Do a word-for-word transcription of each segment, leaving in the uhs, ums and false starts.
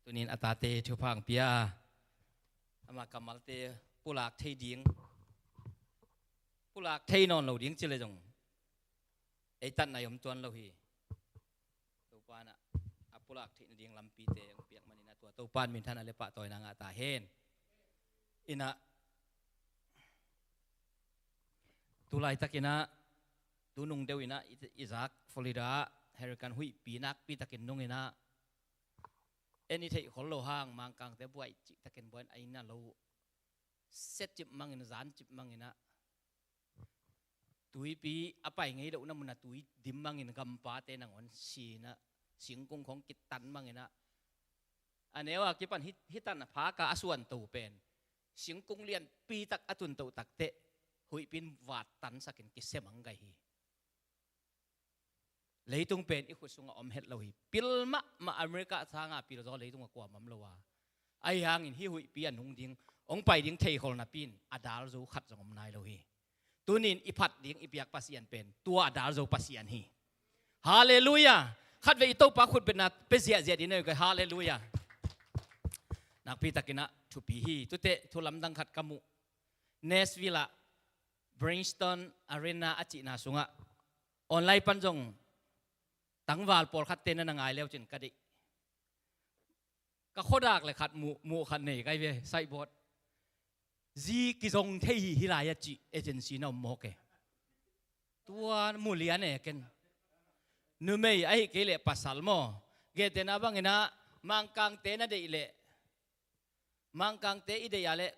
Tunin a tate thupha hong pia, ama kammalte pulak thei ding, pulak thei nawn lo ding ci le zong ei tatna i om tuan lo hi. Topa in a pulak theih nading lampite hong piak manin a tua Topa in minthanna le pahtawina ngah ta hen. Ina tu laitakin a tu nung deuh in a i, i zak Florida ah hurricane huihpi nakpi takin nung in a en i theih khol lo hang Mangkangte buai cih takin buai in a inn a lo sia cip mang in a zan cip mang in a tuipi a pai ngei lohna mun a tui dim mang in gampate nangawn si in a singkung khong kitan mang in a a neu a kipan hi, hi tan a phak a a suan to pen singkung lianpi tak a tun to tak teh huihpi in vat tansak in kisia mang gai hi. Leitung pen i khut sungah om het lo hi. Pil mahmah America sanga pil zaw leitung a kuamah om lo a. Ahi hangin hih huihpi a nung ding hong pai ding thei khol napi in a dal zo khat zong om nai lo hi. Tunin i phat ding i biak Pasian pen tua a dal zo Pasian hi. Halleluiah. Khatvei i Topa khutbetna pia ziahziah ding na hi kei. Halleluiah. Nakpi takin a thupi hi. Tute thu lamdang khat ka muh. Nashville ah Bridgestone Arena a cihna sungah online pan zong tangval pawlkhatte na na ngai leu cin ka deih. Ka khuadak le khat muh, muh khat nei kai ve, saibawt. Zi kizong thei hi, hi lai a cih agency na om mawk e. Tua mu lian e ken. Numei ahi kei leh pasal maw. Gentehna bangin a Mangkangte na deih leh Mangkangte i deih a leh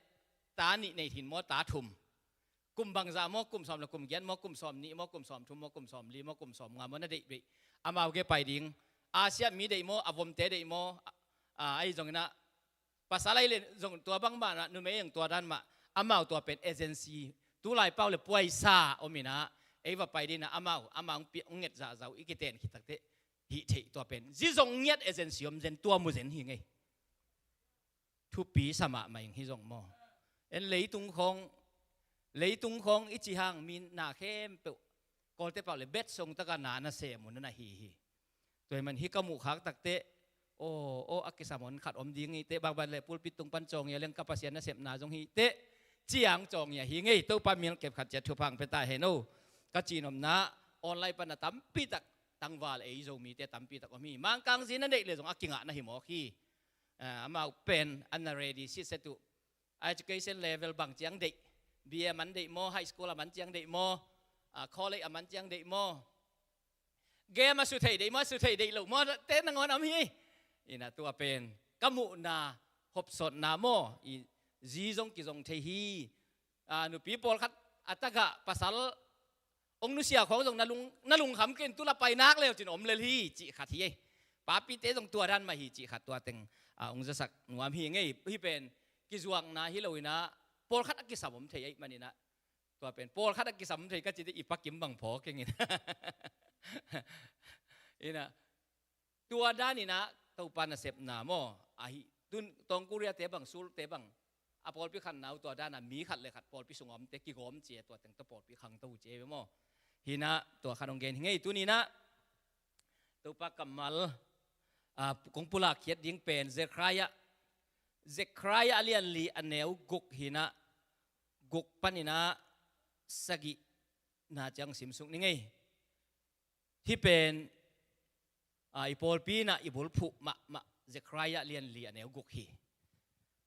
ta nih nei thin maw, ta thum. Kum bangzah maw, kum sawm le kum giat maw, kum sawm nih maw, kum sawm thum maw, kum sawm li maw, kum sawm nga maw, na deih beih. Amau ge pai ding. Asia mi deih maw, a vomte deih maw, a, a, ahi zongin a pasal ahi le zong tua bang mah na, numei zong tua dan mah. Amau tua pen agency. Tu lai pau le puaisa om in a ei va pai ding in a amau, amau hong pi, hong nget zahzah uh i kiten khit takteh hih theih tua pen. Zi zong ngiat agency om zen tua mu zen hi ngei. Thupi sa mahmah ing hi zong maw. En leitung khawng, leitung khawng i cih hang mi na khempeuh Kawlte pau le bet song taka na na sem uh na na hi hi. Tua hi man hi ka muh khak takteh aw, aw, a kisam hon khat om ding hi teh, bangbang le pulpit tung pan cawng hi a leng ka Pasian nasepna zong hi teh, ciang cawng hi a hi ngei. Topa min kep khat ciat thupha hong pia ta hen o. Ka cihnopna online pan a tampi tak tangval ei Zomite tampi tak om hi. Mangkang zi na deih le zong a kingah na hi mawk hi. Ah, amau pen an na ready sitset uh. Education level bang ciang deih, B A a man deih maw, high school a man ciang deih maw, ah, college a man ciang deih maw, game a su thei deih maw, su thei deih lo maw, te nangawn om hi. Ina tua pen ka muhna hopsawtna maw, i zi zong kizong thei hi. Ah, nupi pawlkhat a tagah pasal hong nusia khawng zong na lung, na lungkham kei in, tu la pai nak leu cin om lel hi cih khat hi ei. Papite zong tua dan mah hi cih khat tua teng, ah, hong zasak nuam hi ngei. Hih pen kizuakna hi lo in a pawlkhat a kisam om thei ahih manin a, tua pen pawlkhat a kisam om thei ka cite i pakim bang phaw keng in. Ina tua dan in a Topa nasepna maw, ahi tun Tawng Korea te bang, Seoul te bang, a pawlpi khanna uh tua dan a mi khat le khat pawlpi sung a omte kigawm ci e, tua teng tawh pawlpi khangto uh ci e maw. Hi in a tua khat hong gen hi ngei. Tuni in a Topa kammal, ah, kong pulak khiat ding pen Zekhariah, Zekhariah a lian li a neu guk hi in a, guk panin a sagihna ciang simsuk ni ngei. Hih pen, ah, i pawlpi in a i bulphuh mahmah Zekhariah lian li a neu guk hi.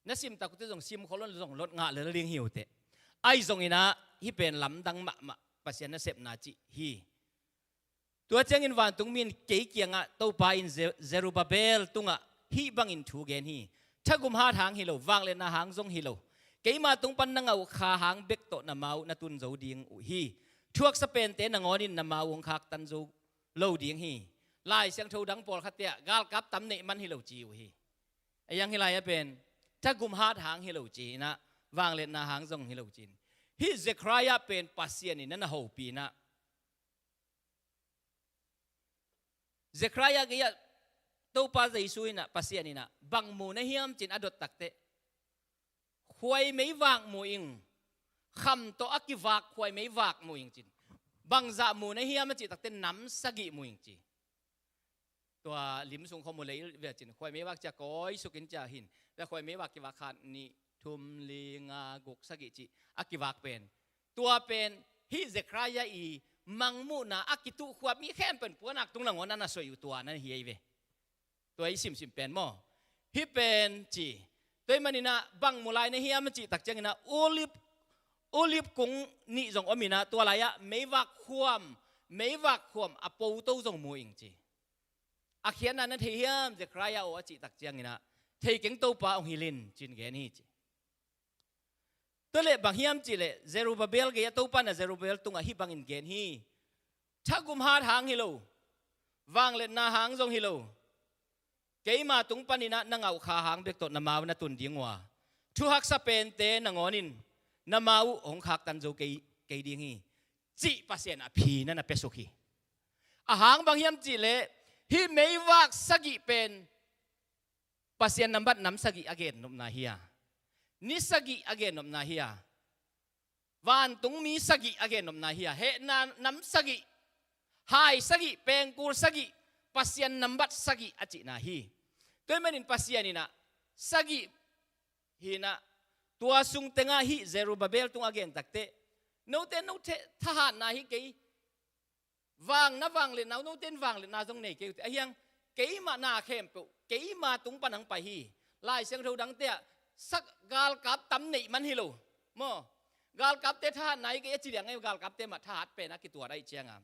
Na sim tak uh teh zong sim khol un, zong lot ngah lel ding hi uh teh. Ahi zongin a hih pen lamdang mahmah Pasian nasepna cih hi. Tua ciangin vantung mi in kei kiangah Topa in Ze-, Zerubbabel tungah hih bangin thu gen hi. Thagum hat hang hi lo, vangliatna hang zong hi lo, keima tung pan na ngah uh kha hang bek tawh na ma uh na tun zo ding uh hi. Thuaksa pente nangawn in na ma uh hong khaktan zo lo ding hi. Lai Siangtho dang pawlkhatte ah galkap tam neih man hi lo ci uh hi. A yang hi lai a pen thagum hat hang hi lo ci in a, vangliatna hang zong hi lo ci in. Hih Zekhariah pen Pasian in na na hopih in a, Zekhariah gei ah Topa Jesu in a, Pasian in a bang mu na hiam cin a dot takteh, khuaimei vak mu ing, kham tawh a kivak khuaimei vak mu ing cin. Bangzah mu na hiam a cih takteh nam sagih mu ing ci. Tua lim sung khawm uh lei ve cin, khuai meivak cia kawi sukin cia hin, tua khuai meivak kivak khat, nih, thum, li, nga, guk, sagih cih a kivak pen, tua pen hih Zekhariah i mangmuhna a kituhkhuap mi khempeuh in puanak tung nangawn a na soi uh tua na hi ei ve. Tua i simsim pen maw, hih pen ci. Tua i maninah bang mu lai na hiam a cih tak cianginah ulip, ulip kung nih zong om inah, tua lai-ah meivak khuam, meivak khuam a poto zong mu ing ci. A khiatna na thei hiam Zekhariah aw a cih tak cianginah, thei keng, Topa hong hilh in, cin gen hi ci. Tua leh bang hiam cih leh Zerubbabel gei-ah Topa na Zerubbabel tungah hih bangin gen hi. Thagum hat hang hi lo, vangliatna hang zong hi lo, keima tung paninah na ngauhkha hang bek tawh na mau na tun ding uh a, thu haksa pente nangawn in na mau uh hong khaktan zo kei, kei ding hi, cih Pasian a phi na na piasuk hi. A hang bang hiam cih leh hih meivak sagih pen Pasian nambat nam sagih a gennopna hi a, ni sagih a gennopna hi a, vantungmi sagih a gennopna hi a, hehna nam sagih, hai sagih, pengkul sagih, Pasian nambat sagih a cihna hi. Tua i manin Pasian inah sagih hinah, tua sung tengah hih Zerubbabel tungah a gen takteh, note note thahatna hi kei, vang na vangliatna uh, note in vangliatna zong nei kei uh teh, ahiang keima na khempeuh keima tung pan hong pai hi. Lai Siangtho dangte ah sak galkap tam neih man hi lo maw, galkapte thahatna hi kei a ci liang ei, galkapte mah thahat pen a kituat aih cianga.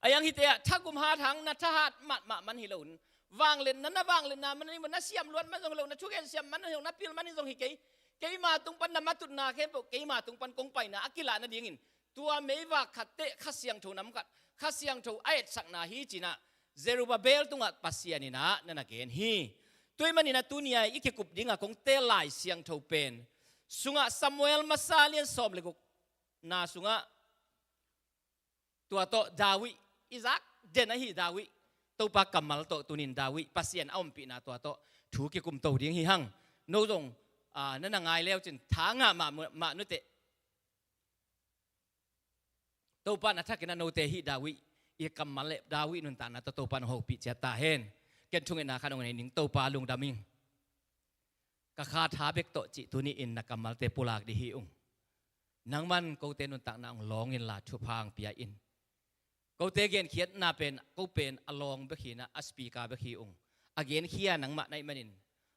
Ahiang hihte ah thagum hat hang na thahat mahmah man hi lo, vangliatna na vangliatna man hi maw, na siam luat man zong hi lo, na thugen siam man hi zong, na pil man hi zong hi kei, keima tung pan na matutna khempeuh keima tung pan kong paina a kilah nadingin tua meivak khatteh Kha Siangtho nam khat, Kha Siangtho a etsakna hi cinah Zerubbabel tungah Pasian inah na na gen hi. Tua i maninah tuni-a i kikup dingah kong teel Lai Siangtho pen sungah Samuel masa lian sawm le gukna sungah tua tawh David, i zak den ahi David, Topa kammal tawh tunin David Pasian a ompihna tua tawh thu kikumto ding hi hang. No zong, aa, na na ngai leucin tha ngah mah, mah nuteh. Topa na thakin a note hih David i kammal le David nuntakna tawh Topa na hopih ciat ta hen. Ken thungetna khat hong nei ning, Topa lungdam ing. Ka kha tha bek tawh cih tuni-in na kammalte pulak dih hi ung. Nangman kote nuntakna hong lawng inla thupha hong pia in. Kote genkhiatna pen ko pen a lawng bek hinah a speaker bek hi ung. A genkhia nangmah na hih manin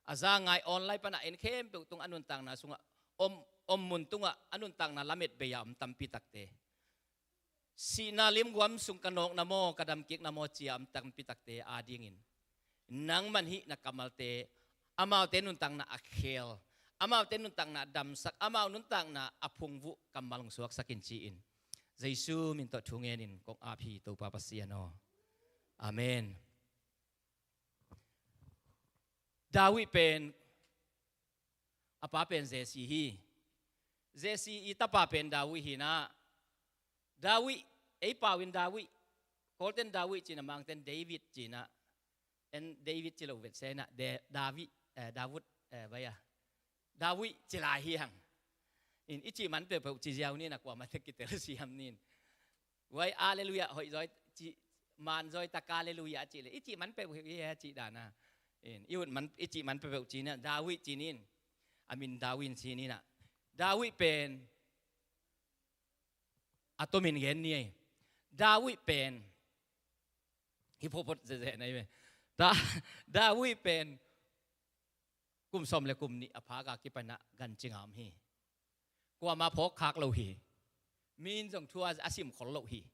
a za ngai online panah en khempeuh tung a nuntakna sungah om, om mun tungah a nuntakna lamet bei-a om tampi takte, sihna limguam sung ka nawkna maw, ka damkikna maw ci-a om tampi takte adingin nangman hih na kammalte, amaute nuntakna a khel, amaute nuntakna a damsak, amau nuntakna a phungvuh kammal hong suaksak in ci-in Jesu min tawh thu ngenin kong ap hi, Topa Pasian aw. Amen. David pen a pa pen Jesse hi. Jesse i tapa pen David hinah, David, ei pau in David, Kawlten David cinah, Mangten David cinah, en David ci lo vet senah, De-, David, eh, David, eh, vai a, David ci lai hi hang. In i cih man peuhpeuh ci ziau ninah, kuamah tek kitel siam nin. Vai, Alleluia, hoih zawi ci, man zawi tak Alleluia a cih le i cih man peuhpeuh hi a cih dana. In i ut man, i cih man peuhpeuh ci na, David ci nin. A min David ci ninah. David pen a tomin gen ni ei. David pen hi photphot zehzeh na hi ve. Da-, David pen kum sawm le kum nih a phaka kipanah gan cinga om hi. Kuamah phawk khak lo hi. Mi in zong thu a, a sim khol lo hi.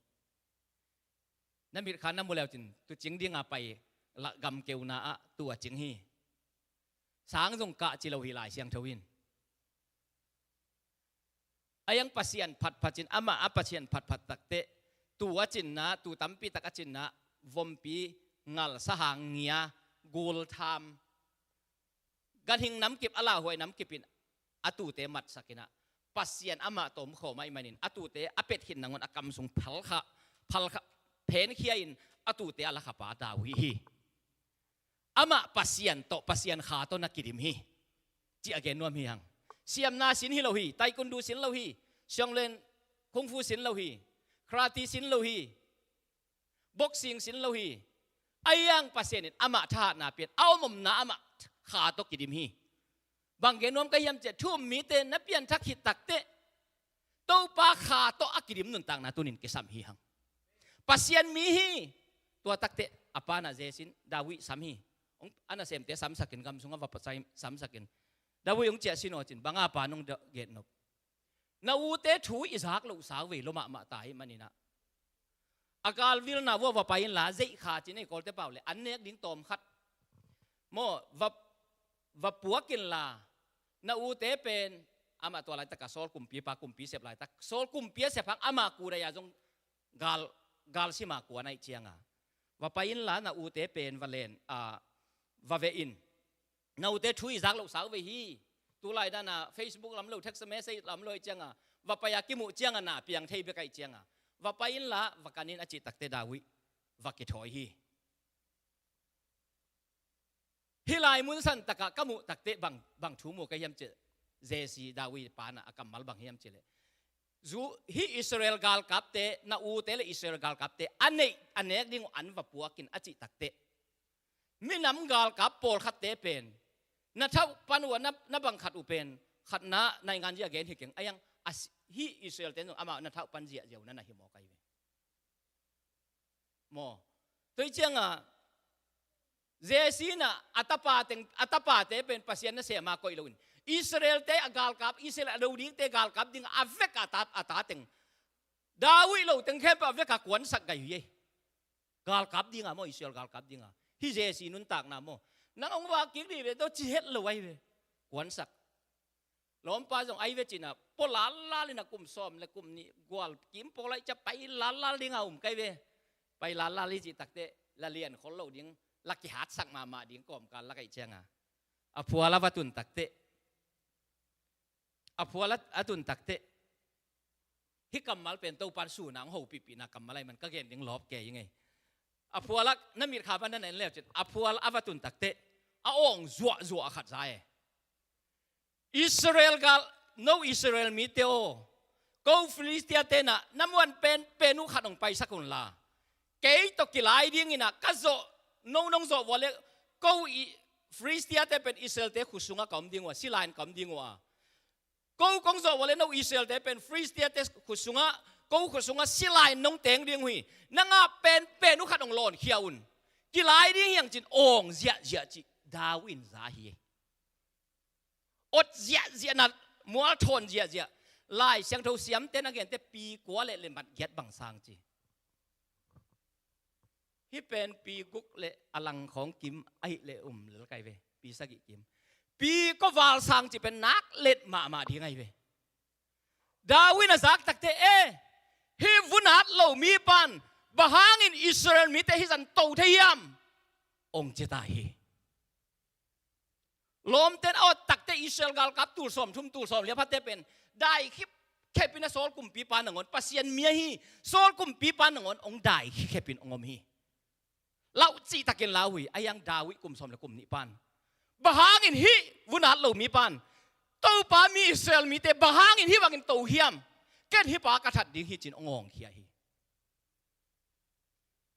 Na mitkha na mu leucin tucing dinga pai lah gamkeuna ah tua cing hi. Sang zong kah ci lo hi Lai Siangtho in. A iang Pasian phatphat cin, amah a Pasian phatphat takteh, tu a cinna, tu tampi tak a cinna, vompi, ngal, sahang, ngia, gul, tham, ganhing namkip, a lauhuai namkip in a tute matsak inah, Pasian amah tawmkhawm ahih manin a tute a pet khin nangawn a kam sung phalkha, phalkha, phenkhia in a tute a lakhapa David hi. Amah Pasian tawh, Pasian kha tawh na kidim hi, ci a gen nuam hi hang. Siamna sin hi lo hi, taekwondo sin lo hi, sianglen kung fu sin lo hi, karate sin lo hi, boxing sin lo hi, Ahi hang Pasian in amah thahatna pia-in a om omna amah kha tawh kidim hi. Bang gen nuam ka hiam cih leh thu-um mite na pianthak khit takteh Topa kha tawh a kidim nuntakna tuni-in kisam hi hang. Pasian mi hi. Tua takteh a pa na Jesse in David sam hi. Hong a nasemte samsak in, gam sungah va pasai samsak in. David hong ciah sin aw cin, bang a pa nong da-, gen nop. Na ute thu i zak loh sau vei lua mahmah ta ahih manin ah, a galvilna vuah va pai inla, zeih kha cin ei Kawlte pau leh, an nek ding tawm khat maw, va, va puak inla, na ute pen, amah tua laitak a Saul kumpipa, kumpi sep laitak, Saul kumpi a sep hang ama kudai-a zong gal, galsim a kuan ahih cianga, va pai inla, na ute pen va len, a, va veh in. Na ute thu i zak loh sau vei hi. Tulai dana Facebook lam lo, text message lam lo ahih cianga, va pai-a kimuh cianga na piang thei bek ahih cianga, va pai inla, va kan in a cih takteh David va kithawi hi. Hih lai mun santakah ka muh takteh bang, bang thu mu ka hiam cih leh, Jesse David pa na a kammal bang hiam cih leh, zu-, hih Israel galkapte, na ute le Israel galkapte a neih, a nek ding uh an va puak in a cih takteh, minam galkap pawlkhatte pen na thauh pan uh a na, na bang khat uh pen, khatna naingan zia gen hi keng, ahi hang a si-, hih Israel-te in zong amau na thauh pan ziahziah uh na na hi mawk ahi ve. Maw. Tua ahih cianga Jesse in ah a tapa teng, a tapate pen Pasian nasem a koih loin, Israel-te a galkap, Israel a do dingte galkap dingah a vek a ta, a ta teng, David lo teng khempeuh a vek a kuansak gai uh hi ei. Galkap dinga maw, Israel galkap dinga. Hih Jesse nuntakna maw. Nang hong vak kik dih ve, tawh ci het lo ahi ve. Kuansak. Lawmpa zong ahi ve cin ah, pua lallal in ah kum sawm le kum nih gual kim pawl ahih ciang pai lallal dinga um kai ve. Pai lallal hi cih takteh, la lian khol lo ding, la kihatsak mahmah ding kawmkal lak ahih cianga, a phual a va tun takteh, a phual a, a tun takteh, hih kammal pen Topan suna hong hopihpihna kammal ahih man ka gen ding lawp kei ing ei. A phual ah na mitkha pan na na en leu cin, a phual a va tun takteh, a awng zuahzuah a khat za e. Israel gal, no Israel mite aw, ko Filistia-te in ah na muan penpen uh khat hong paisak unla, kei tawh kilai dingin ah ka zawh, no nong zawh vua le, ko i, Filistia-te pen Israel-te khut sungah ka om ding uh a, silai-in ka om ding uh a, ko kong zawh vua le no Israel-te pen Filistia-te khut sungah, ko khut sungah silai-in nong teng ding uh hi. Nang a penpen uh khat hong lawnkhia un. Kilai ding hi hang cin awng ziahziah cih David in za hi. Ot ziahziah na, mual thawn ziahziah. Lai Siangtho siamte na gente pi kua le le mat giat bang sang ci. Hih pen pi guk le a lang khawng kim ahih leh um lel kai ve. Pi sagih kim. Pi kua val sang cih pen nak let mahmah ding ahi ve. David in a zak takteh, e, hih vun at lo mi pan bang hangin Israel mite hih zah to thei hiam? Ong ci ta hi. Lawmten a ot takteh Israel galkap tul sawmthum, tul sawmli a phatte pen dai khipkhepin a Saul kumpipa nangawn, Pasian mi ahi Saul kumpipa nangawn hong dai khipkhepin hong om hi. Lauh cihtakin lau hi, ahi hang David kum sawm le kum nih pan, bang hangin hih vun at lo mi pan, Topa mi Israel mite bang hangin hih bangin to hiam? Ken hih pa ka that ding hi cin hong awngkhia hi.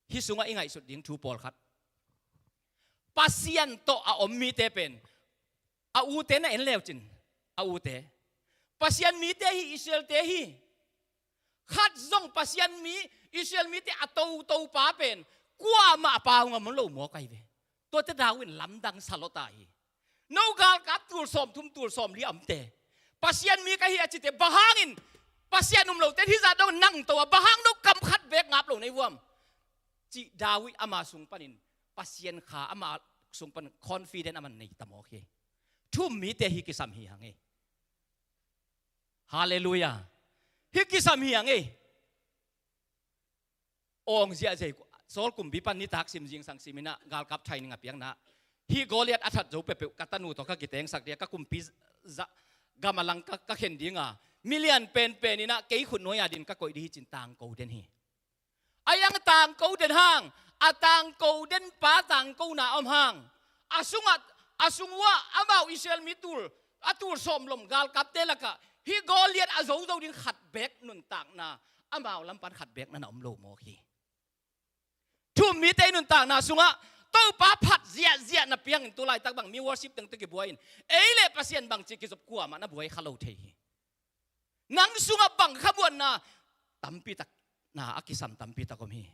Hih sungah i ngaihsut ding thu pawlkhat. Pasian tawh a om mite pen, a ute na en leu cin, a ute, Pasian mite hi, Israel-te hi. Khat zong Pasian mi, Israel mite a toto pa pen kuamah a pau ngam om lo mawk ahi ve. Tuate David in lamdang sa lawta hi. No galkap tul sawmthum, tul sawmli a omte, Pasian mi ka hi a cite, bang hangin Pasian um lote hih zah dong nang to a, bang hang no kam khat beek ngap lo nei vuam? Cih David ama sung panin, Pasian kha ama sung pan confident aman nei ta mawk hi. Thu-um mite hih kisam hi hang ei. Halleluiah. Hih kisam hi hang ei. Awng ziahziah, Saul kumpi pan nitak sim, zingsang sim in ah galkap training a piakna, hih Goliath a that zo peuhpeuh ka tanu tawh ka kitengsak ding a, ka kumpi za-, gam a lang ka, ka khen ding a, milian penpen in ah kei khut nuai-a din ka koih ding hi cin tangko den hi. Ahi hang tangko den hang, a tangko den pa tangkona om hang, a sungah, a sung uah amau Israel mi tul, a tul sawm lom galkapte lakah hih Goliath a zozo ding khat beek nuntakna, amau lam pan khat beek na na om lo mawk hi. Thu-um mite i nuntakna sungah Topa phat ziahziah na piangin, tu laitak bang mi worship teng tawh kibuai-in, ei le Pasian bangci kizop kuamah na buai kha lo thei hi. Nang sungah bang khamuanna tampi tak, na a kisam tampi tak om hi.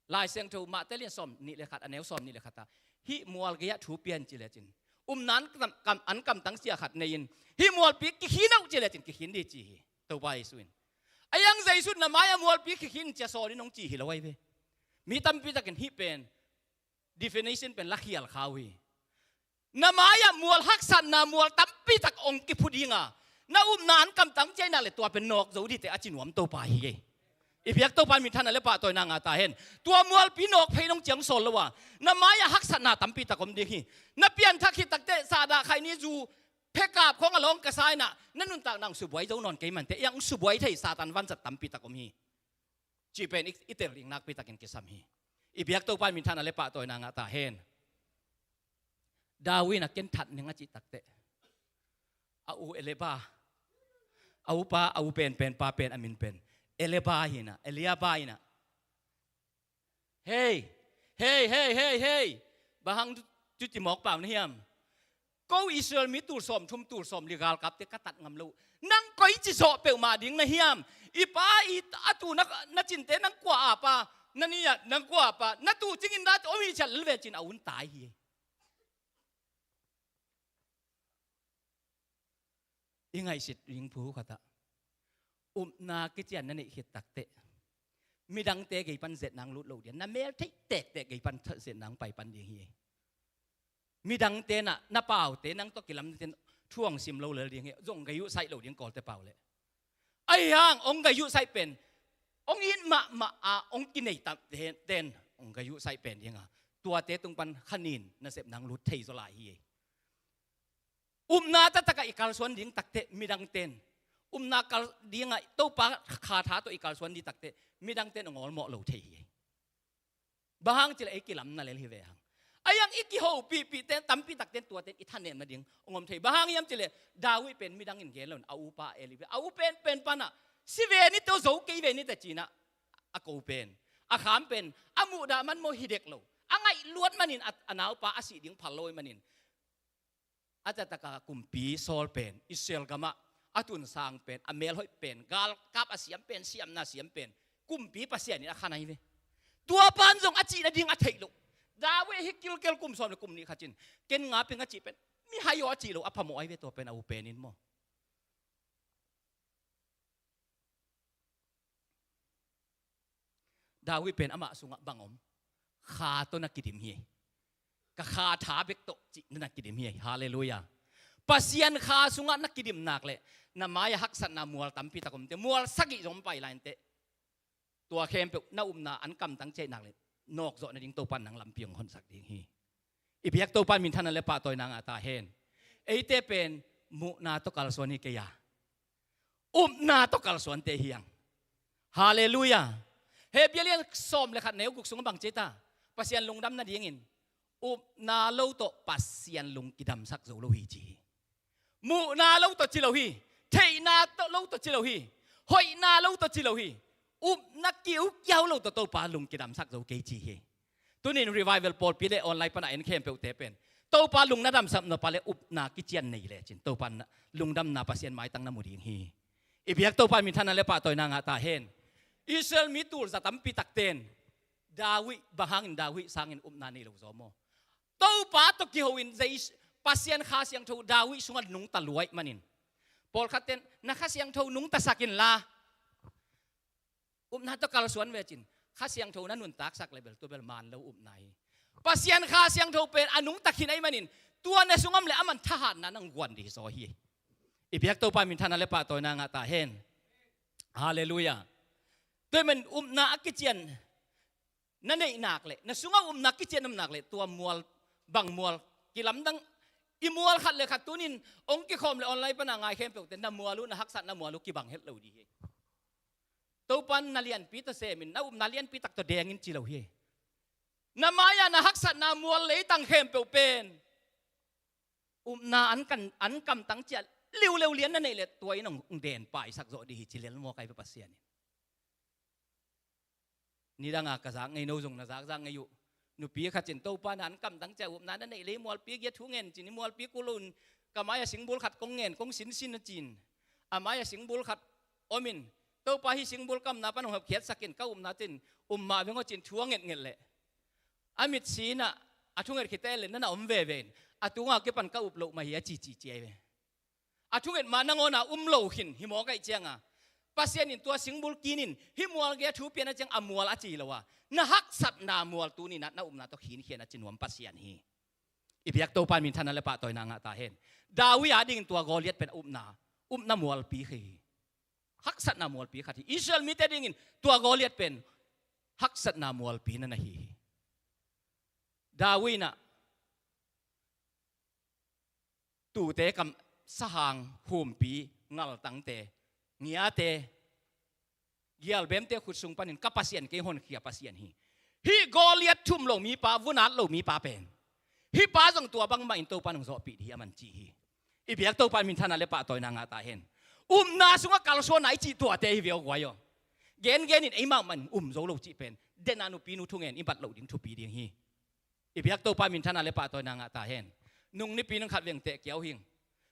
Lai Siangtho Mate lian sawm nih le khat, a neu sawm nih le khat ah, hih mual gei-ah thu pia in ci lecin, umna an kam, kam, an kamtang sia khat nei-in, hih mualpi kikhin uh ci lecin kikhin ding ci hi Topa Jesu in. A iang Jesu in na mai-ah mualpi kikhin cia sawl in hong ci hi lo ahi ve. Mi tampi takin hih pen definition pen lakhial kha uh hi. Na mai-ah mual haksatna mual tampi tak hong kiphu dinga, na upna an kamtang ciahna le tua pen nawk zo dingte a ci nuam Topa hi ei. I biak Topa minthanna le pahtawina ngah ta hen. Tua mualpi nawk phei nong ciang sawl lo a, na mai-ah haksatna tampi tak om ding hi. Na pianthak khit takteh sahdah khaini zu phekap khawng a lawng ka sa inah, na nuntakna hong subuai zo nawn kei mante, iang hong subuai thei Satan vanzat tampi tak om hi. Cih pen i, i tel ding nakpi takin kisam hi. I biak Topa minthanna le pahtawina ngah ta hen. David in a ken that ning a cih takteh, a u Eliaba, a upa, a u penpen pa pen a min pen Eliaba hinah, Eliaba hinah, hei, hei, hei, hei, hei, bang hang tu, tu ci mawk pau na hiam? Ko Israel mi tul sawm thum tul sawm li galkapte ka tat ngam lo. Nang koi ci zawh peuhmah ding na hiam? I pa i a tu na, na cinte nang kua apa, na ni-ah nang kua apa, na tu cingin na om hi ciat lel ve cin a un tai hi. I ngaihsit ding phu khatah upna kician na neih khit takteh, midangte gei pan zetnang lut lo dian, na mel theih tektek gei pan zetnang pai pan ding hi. Midangte na, na paute nang tawh kilamte thuang sim lo lel ding hi. Zong gei uh saih lo ding kawlte pau leh. Ahi hang hong gei uh saih pen, hong it mahmah a hong kinei tam ten, ten hong gei uh saih pen dinga, tuate tung pan khanin nasepnang lut thei zaw lai hi. Upna taktakah i kalsuan ding takteh midangten, upna kal dingah Topa kha tha tawh i kalsuan ding takteh midangten hong awlmawh lo thei hi. Bang hang cileh ei kilamna lel hi ve hang. A iang i kihopihpihten tampi takten tuaten i thanemna ding hong om thei. Bang hang hiam cileh David pen midang in gen lo in a upa Eli ve, a u penpen panah si ve ni teh, zo kei ve ni teh cinah a ko pen, a kham pen, a muhdah man maw hi dek lo, a ngaih luat manin a, a naupa a sih ding phal lo ahih manin a taktakah kumpi Saul pen Israel gamah a tunsang pen, a melhoih pen, galkap a siam pen, siamna siam pen kumpi pasian in a khan ahi ve. Tua pan zong a cih nading a theih loh. David hi kilkel kum sawm le kum nih khat cin ken nga ping a cih pen mihai aw a cih loh a phamawh ahi ve, tua pen a u pen in maw. David pen amah sungah bang om? Kha tawh na kidim hi. Ka kha tha bek tawh cih na kidim hi. Halleluiah. Pasian kha sungah na kidim nak leh na mai-ah haksatna mual tampi tak om teh, mual sagih zong pai lai inteh. Tua khempeuh na upna an kamtang ciah nak leh nawk zawh nading Topan nang lampi hong honsak ding hi. I biak Topan minthanna le pahtawina ngah ta hen. Eite pen muhna tawh kalsuan hi kei a, upna tawh kalsuante hi hang. Halleluiah. Hebrew lian sawm le khat neu guk sungah bang ci ta? Pasian lungdam nadingin upna lo tawh Pasian lung kidamsak zo lo hi ci hi. Muhna lo tawh ci lo hi. Theihna tawh lo tawh ci lo hi. Hoihna lo tawh ci lo hi. Upna kiukiau lo tawh Topa lung kidamsak zo kei ci hi. Tunin revival pawlpi le online pana en khempeuhte pen Topa lung na damsak nop a le upna kician nei lecin Topa na, lungdamna Pasian maitang na mu ding hi. I biak Topa minthanna le pahtawina ngah ta hen. Israel mi tulza tampi takten David, bang hangin David sangin upna nei lo zaw maw? Topa tawh kiho in Jesu, Pasian Kha Siangtho David sungah nungta luai manin, pawlkhatten na Kha Siangtho nungta sak inla, upna tawh kalsuan vecin Kha Siangtho na nuntaksak le bel tua bel man lo upna hi. Pasian Kha Siangtho pen a nungta khin ahih manin tua na sungah om le aman thahatna nang guan dih zaw hi. I biak Topa minthanna le pahtawina ngah ta hen. Halleluiah. Tua ahih manin upna a kician na neih nak leh, na sungah upna kician om nak leh, tua mual, bang mual, kilamdang, i mual khat le khat tunin hong kikhawm le online pana ngai khempeuhte na mual uh, na haksatna mual uh kibang het lo dih hi. Topan na lianpi tawh semin, na upna lianpi tak tawh dengin ci lo hi. Na mai-ah na haksatna mual leitang khempeuh pen upna an kan, an kamtang ciah liuleu lian na neih leh tua in hong den paisak zawh dih hi ci lel maw kai Pasian in. Nidanga ka zak ngei, no zong na zakzak ngei uh. Nupi khat in Topa na an kamtang ciah upna na neih lei mualpi gia thu ngen cin, i mualpi kul lo in ka mai-ah singbul khat kong ngen, kong sinsin a cin. A mai-ah singbul khat om in, Topa hih singbul kamna pan hong hopkhiatsak in ka upna cin, um mah veng aw cin thu a ngetnget leh a mitsi inah a thunget khite le na na om veve in, a tunga kipan ka up loh mah hi a cici ci ai ve. A thunget mah nangawn a um lo khin hi mawk ahih cianga Pasian in tua singbul kinin hih mual gei a thu pian a ciang a mual a ci lo a, na haksatna mual tuninah na upna tawh khinkhian a ci nuam Pasian hi. I biak Topa in minthanna le pahtawina ngah ta hen. David a dingin tua Goliat pen a upna, upna mualpi hi. Haksatna mualpi khat hi. Israel mite dingin tua Goliat pen haksatna mualpi na na hi hi. David inah tuute kam, sahang, humpi, ngaltangte, ngiate, gialbemte khut sung panin ka Pasian kei honkhia Pasian hi. Hih Goliat thum lo mipa, vun at lo mipa pen hih pa zong tua bangmah in Topa in hong zawhpih dih hi a man ci hi. I biak Topa in minthanna le pahtawina ngah ta hen. Upna sungah kalsuanna i cih tuate hi ve aw guai aw. Gengen in eimah mah in um zo lo cih pen dena nupinu thungen i bat loh ding thupi ding hi. I biak Topa minthanna le pahtawina ngah ta hen. Nung nipi nung khat veng teh kiau hing.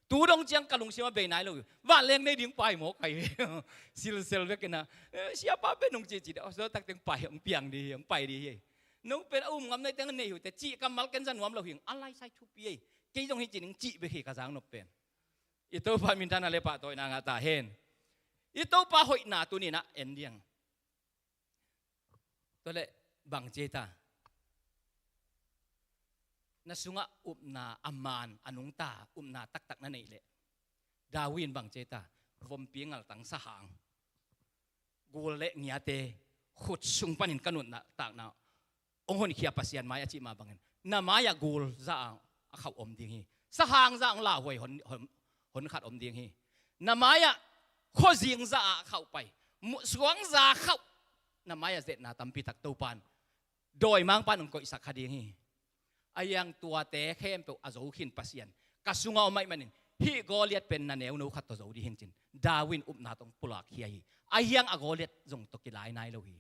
Tu dong ciang ka lungsim a bei nai lo. Vanleng nei ding pai mawk ai ve. Silsel vekin a, eh, siapa pen nung cici de. Aw, so tak teng pai hong piang dih hi, hong pai dih hi. Nung pen a um ngam nai teng nei uh teh cih kammal ken za nuam lo hing. A lai sai thupi ei. Kei zong hi ci ning cih bek hi ka zang nop pen. I Topa minthanna le pahtawina ngah ta hen. I Topa hoihna tuninah en diang. Tua leh bang ci ei ta? Na sungah upna a man a nungta upna taktak na neih leh David in bang ci ei ta? Vompi, ngaltang, sahang, gul le ngiate khut sung panin ka nuntakna hong honkhia Pasian mai a cih mah bangin na mai-ah gul za a khauh om ding hi. Sahang za hong lauhuai hon, hon, hon khat om ding hi. Na mai-ah khuazing za a khauh pai, mu-, suang za khauh, na mai-ah zetna tampi tak Topa in dawimangpa in hong koihsak kha ding hi. A hiang tuate khempeuh a zo khin Pasian ka sungah om ahih manin hih Goliat pen na neuno khat tawh zo dih hing cin David in upna tawh hong pulak khia hi. A hiang a Goliat zong tawh kilai nai lo hi.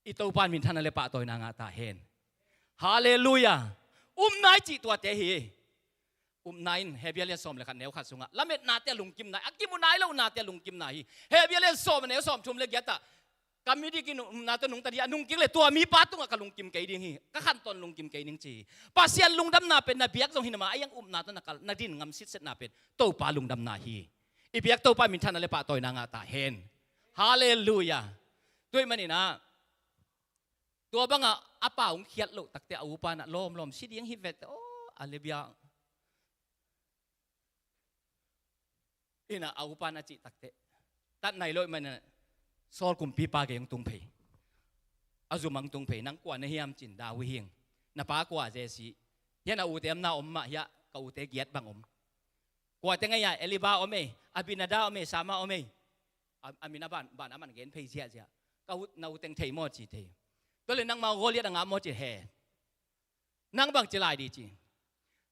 I Topa in minthanna le pahtawina ngah ta hen. Halleluiah. Upna i cih tuate hi. Upna in Hebru lian sawm le khat neu khat sungah lametnate a lungkimna hi, a kimu nai lohnate a lungkimna hi. Hebru lian sawm neu sawm thum le giat ah ka midik in upna tawh nungta dih a, nungkik le tua mipa tungah ka lungkim kei ding hi, ka khantawn lungkim kei ning ci hi. Pasian lungdamna pen na biak zong hi na mah a hiang upna tawh na kal, na din ngam sitsetna pen Topa lungdamna hi. I biak Topa minthanna le pahtawina ngah ta hen. Halleluiah. Tua ahih maninah tua bangah a pa hong khiat loh takte a upa inah lawmlawm si ding hi vete aw, a le bia inah a upa in a cih takte tat nai loh ahih maninah Saul kumpipa gei hong tung phei. A zum hong tung phei, nang kua na hiam cin, David hing. Na pa kua, Jesse. Hiah na ute om na om mah hiah, ka ute giat bang om. Kuate ngei a, Eliba om ei, Abinadab om ei, Sama om ei. A, a min a ban, ban a man gen phei ziahziah. Ka ut, na uteng thei maw ci thei. Tua le nangmah Goliat a ngah maw ci he. Nang bang ci lai di ci.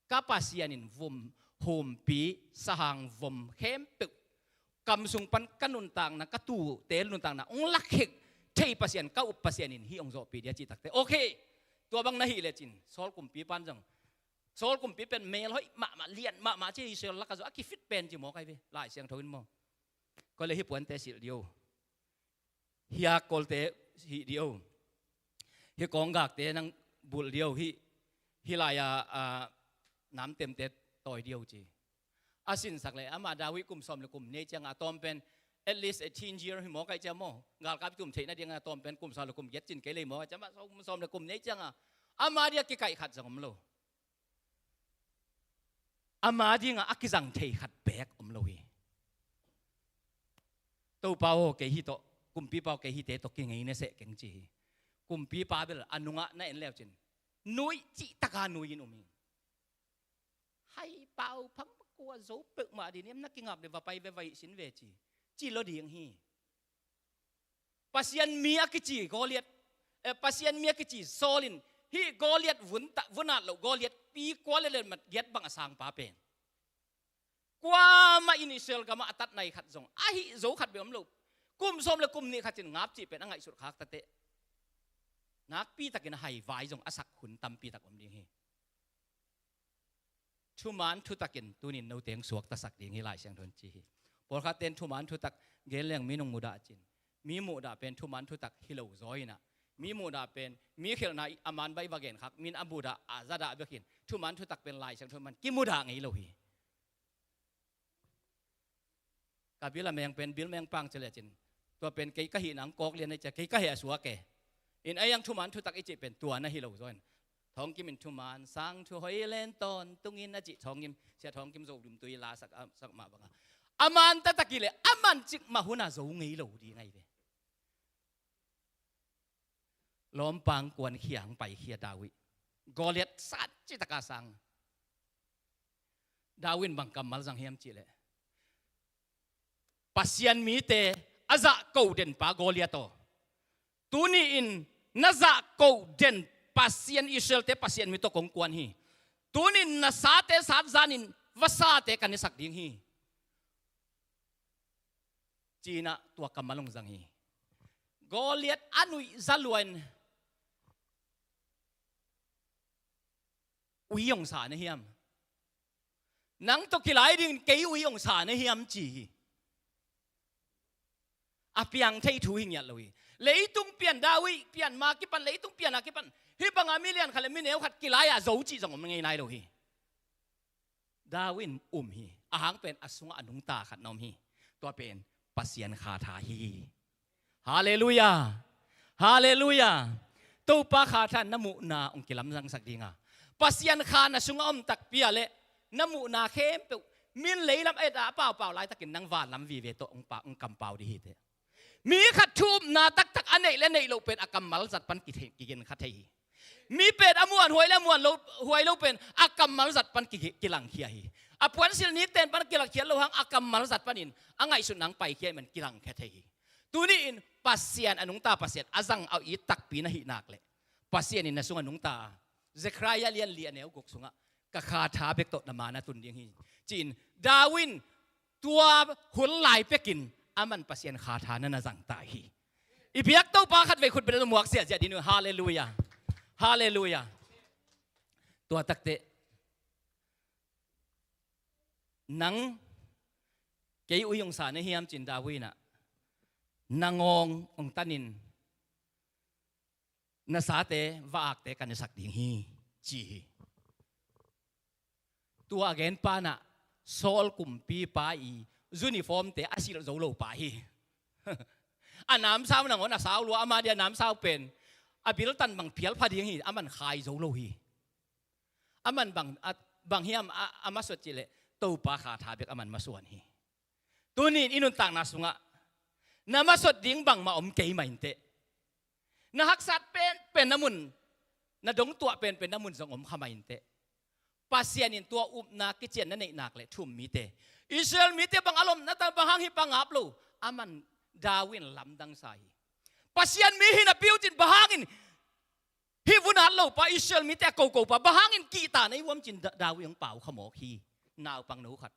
Ka Pasian in vum, humpi, sahang vom khempeuh kam sung pan ka nuntakna, ka tute nuntakna hong lakhek thei Pasian, ka up Pasian in hih hong zawhpih dia cih takte. Okay. Tua bang na hih lecin Saul kumpipa in zong, Saul kumpi pen mel hoih mahmah, lian mahmah ci, Israel lakah zong a kifit pen ci mawk ai ve, Lai Siangtho in maw. Koi le hih puante silh dih o. Hih a kolte hih dih o. Hih kawnggakte nang bulh dih o. Hih, hih lai-a, a, namtemte tawi dih o ci. A sinsak le amah David kum sawm le kum nih cianga a tawm pen, at least eighteen year hi mawk ai cia maw. Galkap i tum theih nadinga a tawm pen kum sawm le kum giat cin kei lei mawk ai cia, amah kum sawm le kum nih cianga ama dia kikaih khat zong om lo. Ama dinga a kizang thei khat beek om lo hi. Topa aw, kei hih tawh, kumpipa aw, kei hihte tawh kingei ne seh keng ci hi. Kumpipa bel a nungah na en leucin nuih cih taka nuih in um hi. Hai pau phang pakua zo peuhmah dih niam, na kingap le va pai ve, va ihsin ve ci, ci lo ding hi. Pasian mi a kici Goliat, eh, Pasian mi a kici Saul in hih Goliat vun ta, vun at loh Goliat pi kua le le mat giat bang a sangpa pen kuamah in Israel gamah a tat nai khat zong ahi zo khat bek om lo. Kum sawm le kum nih khat cin ngap cih pen a ngaihsut khak ta teh. Nakpi takin a hai vai zong a sak hun tampi tak om ding hi. Thuman thutakin tunin note hong suaktasak ding hi Lai Siangtho in ci hi. Pawlkhatte in thuman thutak gen leng mi nong mudah cin, mi mudah pen thuman thutak hi lo zaw inah, mi mudah pen mi khelhna a man baih va genkhak, min a mudah a zadah bekin thuman thutak pen Lai Siangtho man kimudah ngei lo hi. Ka bil a meng pen bil meng pang ci lecin, tua pen kei ka hih nang kawk lian a cia, kei ka heh a suak e. In a iang thuman thutak i cih pen tua na hi lo zaw in. Thawngkim in thuman sang thu hoi len tawntungin a cih Thawngkim, Sia Thawngkim Zo Dum Tui la sak, a, sak mah banga, a man taktak i le a man cik mah hun a zo ngei lo ding ahi ve. Lawmpang kuan khiang paikhia David, Goliat sat citaka sang. David in bang kammal zang hiam cihleh, Pasian mite a zahko denpa Goliat aw, tuni-in na zahko den Pasian, Israelte Pasian mi tawh kong kuan hi. Tuni-in na sate satzanin vasate ka nesak ding hi, ci-inah tua kammal hong zang hi. Goliat a nuih zaluain, ui hong sa na hiam? Nang tawh kilai dingin kei ui hong sa na hiam ci hi. A piang thei thu hi ngiat lo hi. Leitung pian, David pian ma kipan, leitung pian a kipan hih banga mi lian khat le mi neu khat kilai-ah zo cih zong om ngei nai lo hi. David in um hi. A hang pen a sungah a nungta khat na om hi. Tua pen Pasian kha tha hi. Halleluiah. Halleluiah. Topa kha tha na muhna hong kilamzangsak dinga, Pasian kha na sungah om takpi a le na muhna khempeuh min leilam a et a paupau laitakin nang vanlam vive tawh hong pa, hong kampau dih hi teh. Mi khat thu upna taktak a neih le neih loh pen a kammal zat pan ki, kigen kha thei hi. Mi pen a muan huai le a muan lo, huai lo pen a kammal zat pan ki, kilangkhia hi. A puansilh nikten pan kilangkhia lo hang a kammal zat panin a ngaihsutna hong paikhia hi man kilangkhia thei hi. Tuni-in Pasian a nungta Pasian a zang a it takpi na hih nak leh, Pasian in na sungah nungta a, Zekhariah lian li a neu guk sungah ka kha tha bek tawh na ma na tun ding hi, ci-in David in tua hun lai pekin aman Pasian kha tha na na zangta hi. I biak Topa khatvei khut bia tawh muak ziahziah ding uh. Halleluiah. Halleluiah. Tua takteh nang kei ui hong sa na hiam cin David inah, na ngawng hong tanin na sate va-akte ka nesak ding hi, ci hi. Tua a genpa inah Saul kumpipa i uniformte a silh zo lo pa hi. A namsau nangawn a sau lua, ama dia namsau pen a biltan bang phial pha ding hi, aman khai zo lo hi. Aman bang, a, bang hiam a, a masuat cihleh Topa kha tha bek aman masuan hi. Tuni-in i nuntakna sungah na masuat ding bangmah om kei mah inteh. Na haksat penpen na mun, na dongtuah penpen na mun zong om kha mah inteh. Pasian in tua upna kician na neih nak leh thu um mite, Israel mite bang a lomna ta bang hang hih pangap lo, aman David in lamdang sa hi. Pasian mi hi napi uh cin bang hangin hih vunat lopa Israel mite a kokopa bang hangin kihta na hi uam cin Da-, David hong pau kha mawk hi. Naupang no khat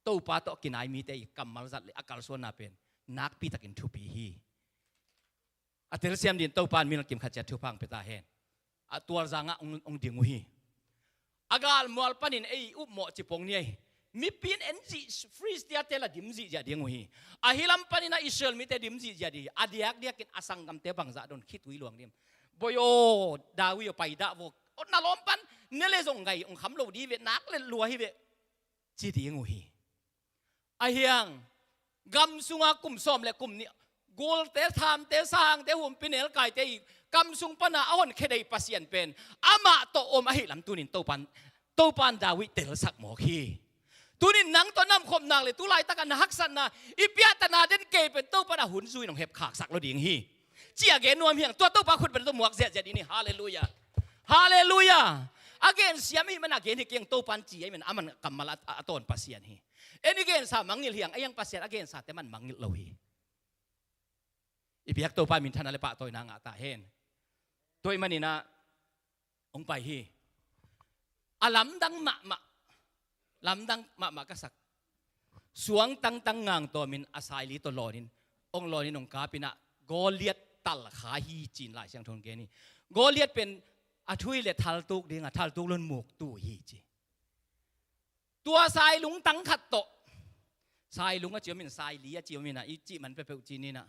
Topa tawh kinai mite i kammal zat le a kalsuanna pen nakpitakin thupi hi. A telsiam din Topa in mi lungkim khat ciat thupha hong pia ta hen. A tualzangah hong, hong ding uh hi. A galmual panin ei upmawh cipong ni ei. Mipi in en zih, Filistiate la dim zihziah ding uh hi. Ahi lam panin a Israel mite dim zihziah ding hi. A diakdiakin a sanggamte bangzah don khitui luang dim. Boi aw, David aw, paidah vok. Aw, na lawm pan ne le zong ngai hong kham lo dih ve, nak le lua hi ve, ci ding uh hi. Ahiang gam sunga kum sawm le kum nih gulte, thamte, sangte, humpi nelkaite i kam sung pana a honkhia dei Pasian pen amah tawh om ahi lam tunin Topan, Topan David telsak mawk hi. Tunin nang tawh namkhop nak le tu laitaka na haksatna i piahtana den kei pen Topan a hun zui nong hepkhaksak lo ding hi. Ci a gen nuam hiang, tua Topa khut bia tawh muak ziahziah dih ni. Halleluiah. Halleluiah. A gensiam ahi man a gen hi keng, Topan ci ahi man, aman kammal a, a, a tawn Pasian hi. En i gensa mangngilh hiang, a hiang Pasian a gensate man mangngilh lo hi. I biak Topa minthanna le pahtawina ngah ta hen. Tua ahih maninah hong pai hi. A lamdang mahmah, lamdang mahmah ka sak. Suang tangtang ngangtawmin a saili tawh lawnin, hong lawnin hong kapinah Goliat talkha hi cin Lai Siangtho in gen hi. Goliat pen a thui le thaltuk ding a, thaltuk lon muktu hi ci. Tua sailung tang khat tawh, sailung a ci om in, saili a ci om in a, i cih man peuhpeuh ci ni na.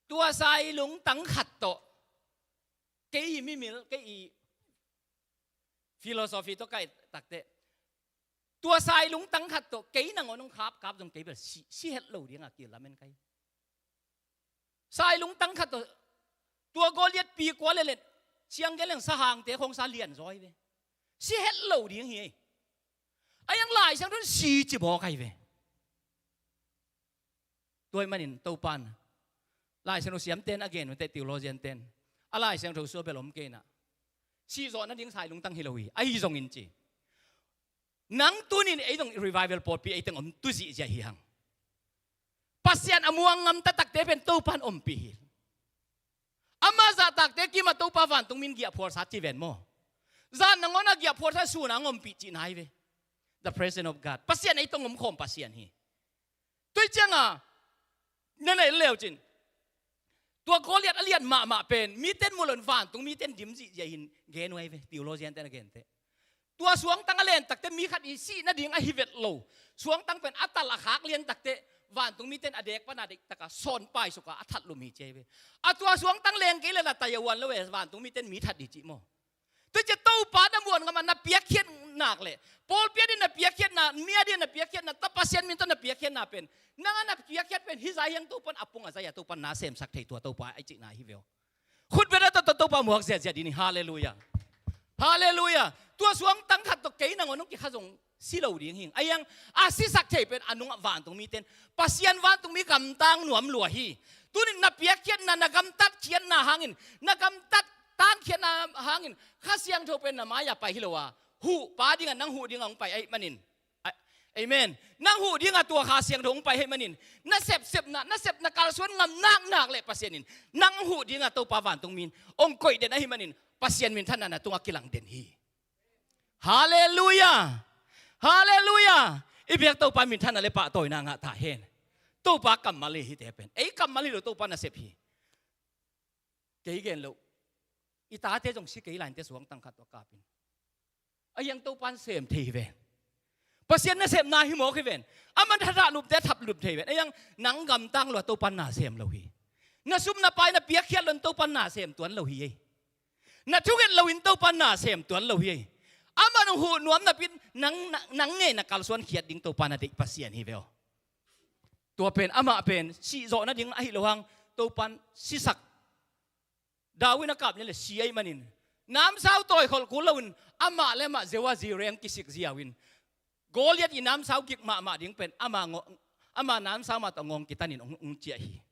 Tua sailung tang khat tawh, kei i mimil, kei i philosophy tawh kai takte, tua sailung tang khat tawh kei nangawn hong khapkap zong kei bel si, si het lo ding a kilamen kai. Sailung tang khat tawh tua Goliat pi kua le let, siang gen leng sahangte khong sa lian zaw hi ve. Si het lo ding hi ei. A iang Lai Siangtho in si ci mawk ahi ve. Tua ahih manin Topan, Lai Siangtho siamten a gen uh teh, theologian ten, a Lai Siangtho sua bel om kei na, sih zawh nading sailung tang hi lo hi, ahi zongin ci. Nang tunin ei zong revival pawlpi ei teng om tu zihziah hi hang. Pasian a muang ngam taktakte pen Topan ompih hi. Ama zahtakte kimah Topa vantung min giahphualsa ci ven maw? Zan nangawn a giahphualsa sun a hong ompih cihna hi ve. The presence of God. Pasian ei tong omkhawm Pasian hi. Tua hi cianga na neih leucin, tua Goliat a lian mahmah pen miten muh loin vantung miten dim zihziah hin gen uh ahi ve, theologian ten a gen teh. Tua suangtang a len takte mi khat i sih nading ahi vet lo. Suangtang pen a tal a khak lian takte vantung miten a dek pana deihtaka sawn paisuk a, a that lum hi ci ahi ve. A tua suangtang leng kei le la tai a uan lo e, vantung miten mi that hi cih maw? Tua ciah Topa na muan ngam a na piakkhiat nak leh, pawlpi a ding na piakkhiatna, mi a ding na piakkhiatna, ta Pasian min tawh na piakkhiatna pen, nang a na piakkhiat pen hih zai hiang Topan a pung a zai a Topan na semsak thei tua Topa a i cihna hi ve aw. Khut beng a tawh Topa muak ziahziah ding hi. Halleluiah. Halleluiah. Tua suangtang khat tawh kei nangawn hong kikha zong si lo ding hi. A iang a sisak thei pen a nungah vantung miten Pasian vantung mi gamtang nuam lua hi. Tunin na piakkhiatna, na gamtatkhiatna hangin, na gamtat tankhiatna hangin Kha Siangtho pen na mai-ah pai hi lo a, huhpa dingah, nang huh dingah hong pai ahih manin. A-, amen. Nang huh dingah tua Kha Siangtho hong pai ahih manin, na sepsepna, na sepna kalsuan ngam naknak le Pasian in nang huh dingah Topa vantung min hong koih den ahih manin, Pasian minthanna na tungah kilang den hi. Halleluiah. Halleluiah. I biak Topa minthanna le pahtawina ngah ta hen. Topa kammal hi hihte pen. Ei kammal hi lo, Topa nasep hi. Kei gen loh, i tate zong si kei lai inteh, suangtang khat tua kapin. A iang Topan sem thei hi ven. Pasian nasepna hi mawk hi ven. Aman thathah lupte thap lup thei ven. A iang nang gamtang lua Topan na sem lo hi. Na sum na pai na piakkhiat loin Topan na sem tuan lo hi ei. Na thunget loin Topan na sem tuan lo hi ei. Aman hong huh nuam napin nang, nang, nang ngei na kalsuan khiat ding Topan a deih Pasian hi ve aw. Tua pen, amah pen sih zawh nading ahi lo hang, Topan sisak. David a kap ni le si ahih manin, namsau tawikholh kul loin amah le amah zeu a zireng kisik ziau in, Goliat i namsau gik mahmah ding pen ama ngo-, ama namsau mah tawh ngawng kitanin hong, hong ciah hi.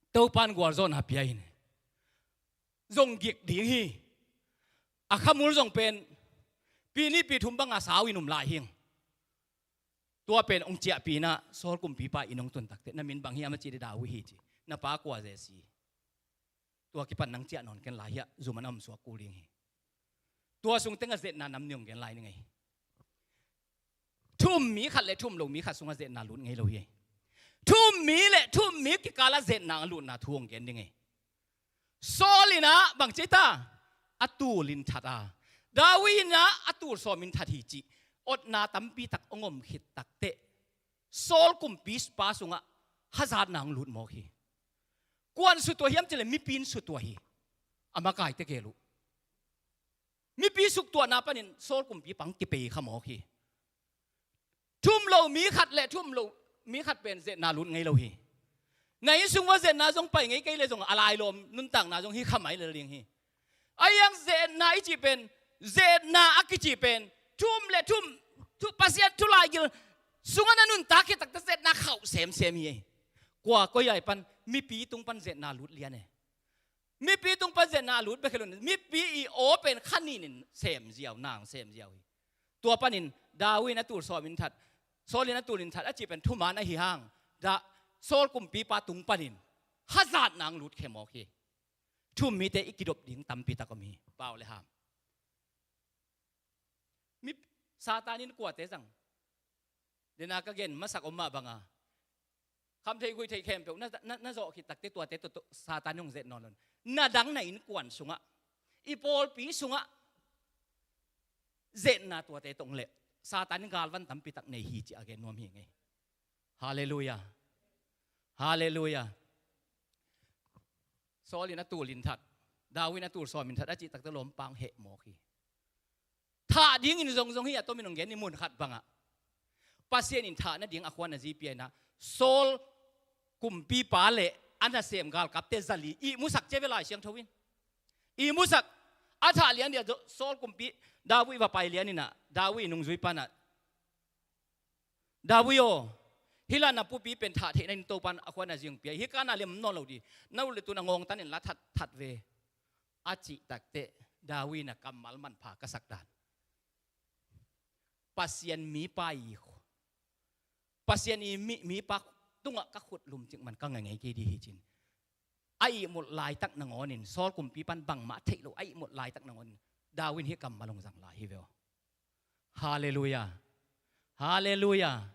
Topan gualzawhna pia in, zong gik ding hi. A khamul zong pen pi nih pi thum banga sau in um lai hing. Tua pen hong ciahpih in ah, Saul kumpipa inn hong tun takteh, na min bang hiam a cih leh David hi ci. Na pa kua, Jesse. Tua kipan nang ciah nawn ken lai hiah, zum a na om suak kul ding hi. Tua sung tengah zetna nam nih hong gen lai ning ei. Thu um mi khat le thu um lo mi khat sungah zetna lut ngei lo hi ei. Thu um mi le thu um mi kikalah zetna a lutna thu hong gen ding ei. Saul in ah bang ci ta? A tul in that a, David in ah a tul sawm in that hi cih otna tampi tak hong om khit takteh, Saul kumpipa sungah hazatna hong lut mawk hi. Kuan sut uh hiam cih leh mipi in sut uh hi. A makaite gel uh. Mipi suktuahna panin Saul kumpipa hong kipei kha mawk hi. Thu um lo mi khat le thu um lo mi khat pen zetna lut ngei lo hi. Na inn sung uah zetna zong pai ngei kei leh zong a lailawm nuntakna zong hi kha mai lel ding hi. A iang zetna i cih pen, zetna a kici pen, thu um le thu um, thu Pasian thu laigil sungah na nuntak khit takteh zetna khauh semsem hi ei. Kua koi ai pan, mipi tung pan zetna lut lian e. Mipi tung pan zetna a lut bek hi lo in, mipi i aw pen kha nin in sem ziau, nang sem ziau hi. Tua panin David in a tul sawm in that, Saul in a tul in that a cih pen thuman ahi hang, Da-, Saul kumpipa tung panin hazatna hong lut khe mawk hi. Thu um mite i kidop ding tampi tak om hi, pau le ham. Mi, Satan in kuate zang. Dena ka gen masak om mah banga, Kham theih guih theih khempeuh na, na, na zawh khit takte tuate tawh, tawh Satan in hong zet nawn lo. Na dang na innkuan sungah, i pawlpi sungah zetna tuate tawh hong leh Satan in galvan tampi tak nei hi ci a gen nuam hi ngei. Halleluiah. Halleluiah. Saul in a tul in that, David in a tul sawm in that a cih takte lawmpa hong heh mawk hi. Thah dingin zongzong hi a, tomin hong gen ni, mun khat bangah Pasian in thah nading a khua na zi pia in ah, Saul kumpipa le a nasem galkapte zali ihmusak ci ve Lai Siangtho in. Ihmusak. A thah lian dia Saul kumpi, David va pai lian in ah, David in hong zui pan ah, David aw, hih la na pupi pen thah theih nading Topan a khua na zi hong pia hi, hih ka na lem nawn lo ding, na ut le tun a ngawng tan in la that, that ve, a cih takte David in a kammal manpha ka sak dan. Pasian mipa i, Pasian i mi, mipa tungah ka khut lum cik man ka ngai ngei kei ding hi cin. A ihmut laitak nangawnin, Saul kumpipan bangmah theih lo a ihmut laitak nangawnin David in hih kammal hong zang lai hi ve aw. Halleluiah. Halleluiah.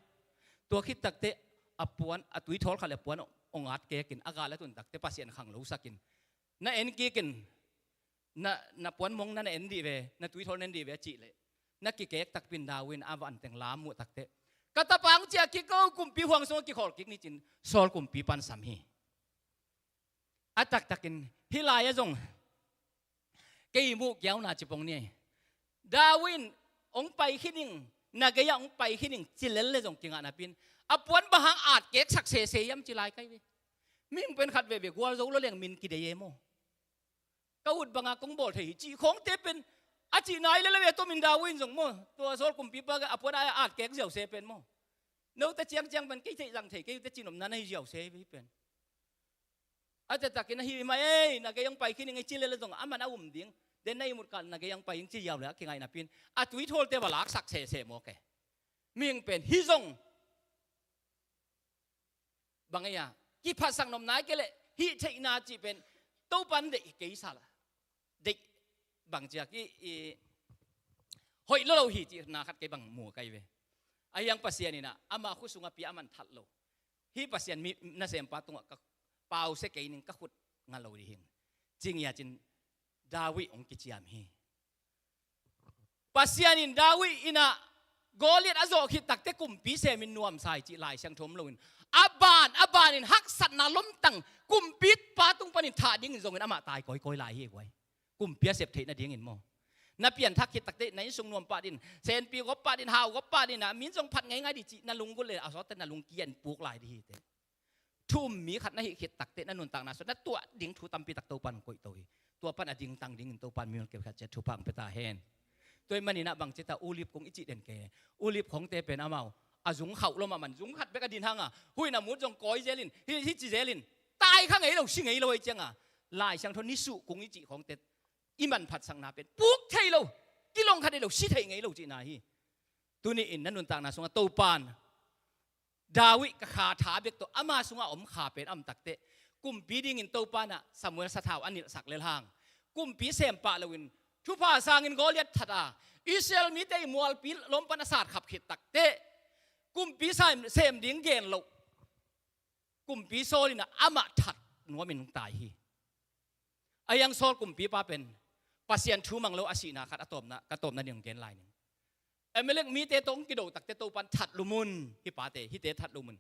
Tua khit takte a puan, a tuithawl khat le a puan hong at kekin, a gal a tun takte Pasian khang lo sakin, na en kikin, na, na puan mong na, na en dih ve, na tuithawl na en dih ve a cih leh, na kikek takpin David in a van teng lam muh takte, ka tapa hong ciah kik o, kumpi huang sungah kikhawl kik ni cin Saul kumpipan sam hi. A taktakin hih lai-ah zong kei muh kiauna ci pong ni. David in hong pai khin ing, na gei-ah hong pai khin ing ci lel le zong kingah napin, a puan bang hang at keksak sese hiam ci lai kai ve. Mihing pen khat veve gualzo lo leng min kidei e maw. Ka ut banga kong bawl thei hi cih khawngte pen a cih nai lel ve, tomin David in zong maw, tua Saul kumpipa a puan a at kek ziau se pen maw, note ciangciang pen kei theih zang thei kei ute cin omna na hi ziau se hi pen. A taktakin ahi mah ei, na gei hong pai khin ing ei ci lel le zong aman a um ding. Den na ihmut kal na gei hong pai ing ci ziau le a kingaih napin, a tuithawlte va laksak sese mawk e. Mihing pen hih zong bang ei a, kiphatsak nopna i kei leh hih theihna cih pen Topan deih kei sal a, deih bang ciak i, i hoih lo lo hi cihna khat kei bang mu kai ve. Ahi hang Pasian in ah ama khut sungah pia aman that lo. Hih Pasian mi nasempa tungah ka pause kei ning, ka khut nga lo dih hing. Cing ia cin David hong kiciam hi. Pasian in David in ah Goliath a zawh khit takte kumpi semin nuamsa hi cih Lai Siangtho om loin, a ban a banin haksatna lomtang kumpipa tung panin thah dingin zongin amah tai kawikawi lai hi guai. Kumpi a sep theih nadingin maw, na pianthak khit takte na innsung nuam pah din, senpi gop pah din, hau gop pah din, a min zong phat ngeingai dih cih na lunggulh le a sawtte na lungkian puk lai dih hi teh. Thu um mi khat na hih khit takte na nuntakna sung na tuah ding thu tampi tak Topan hong koih to hi. Tua pan a dingtang dingin Topan mimil keu khat ciat thupha hong pia ta hen. Tua ahih manin ah bangci ta ulip kung i cih den kei. Ulip khawngte pen amau a zung khauh lo mahmah in zung khat bek a din hanga huih na mut zong kawi zelin, hi, hi ci zelin, tai kha ngei lo, si ngei lo ei cianga Lai Siangtho nisuh kung i cih khawngte i manphatsakna pen puk thei lo, kilong kha thei lo, si thei ngei lo cihna hi. Tuni in na nuntakna sungah Topan David ka kha tha bek tawh ama sungah a om kha pen a om takteh, kumpi dingin Topa in ah Samuel sathau a nilhsak lel hang, kumpi sem pah loin thupha sangin Goliath that a, Israel mite i mualpi lawm pan a sat khap khit takteh, kumpi sem, sem ding gen loh kumpi Saul in ah amah that nuamin tai hi. Ahi hang Saul kumpipa pen Pasian thu mang lo a sihna khat a tawpna, ka tawpna ding gen lai ning. Amalek mite tawh hong kido takteh Topan that lum un, hih pate, hihte that lum un.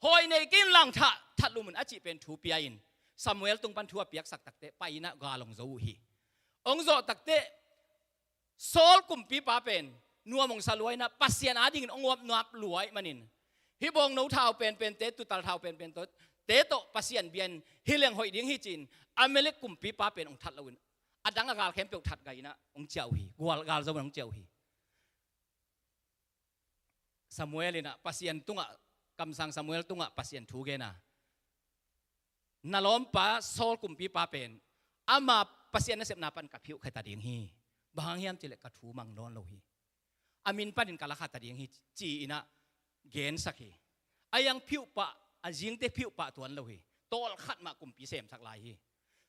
Hawi nei kei in lang that, that lum un a cih pen thu pia in Samuel tung pan thu a piaksak takteh pai in ah gal hong zo uh hi. Hong zawh takteh Saul kumpipa pen nuam hong sa lua in ah Pasian adingin hong uap nuam lua ahih manin, hih bawngno thau penpente, tutal thau penpente tawh Pasian bia in hi leng hoih ding hi ci-in Amalek kumpipa pen hong that loin, a dang a gal khempeuh that gai in ah hong ciah uh hi. Gual gal zo in hong ciah uh hi. Samuel in ah Pasian tungah, kamsang Samuel tungah Pasian thu gen a, na lawmpa Saul kumpipa pen ama Pasian nasepna pan ka phiuhkhiat a ding hi. Bang hang hiam cih leh ka thu mang nawn lo hi. A min panin ka lakhat a ding hi, ci-in ah gensak hi. Ahi hang phiuhpah, a zingte phiuhpah tuan lo hi. Tawlkhat mah kumpi semsak lai hi.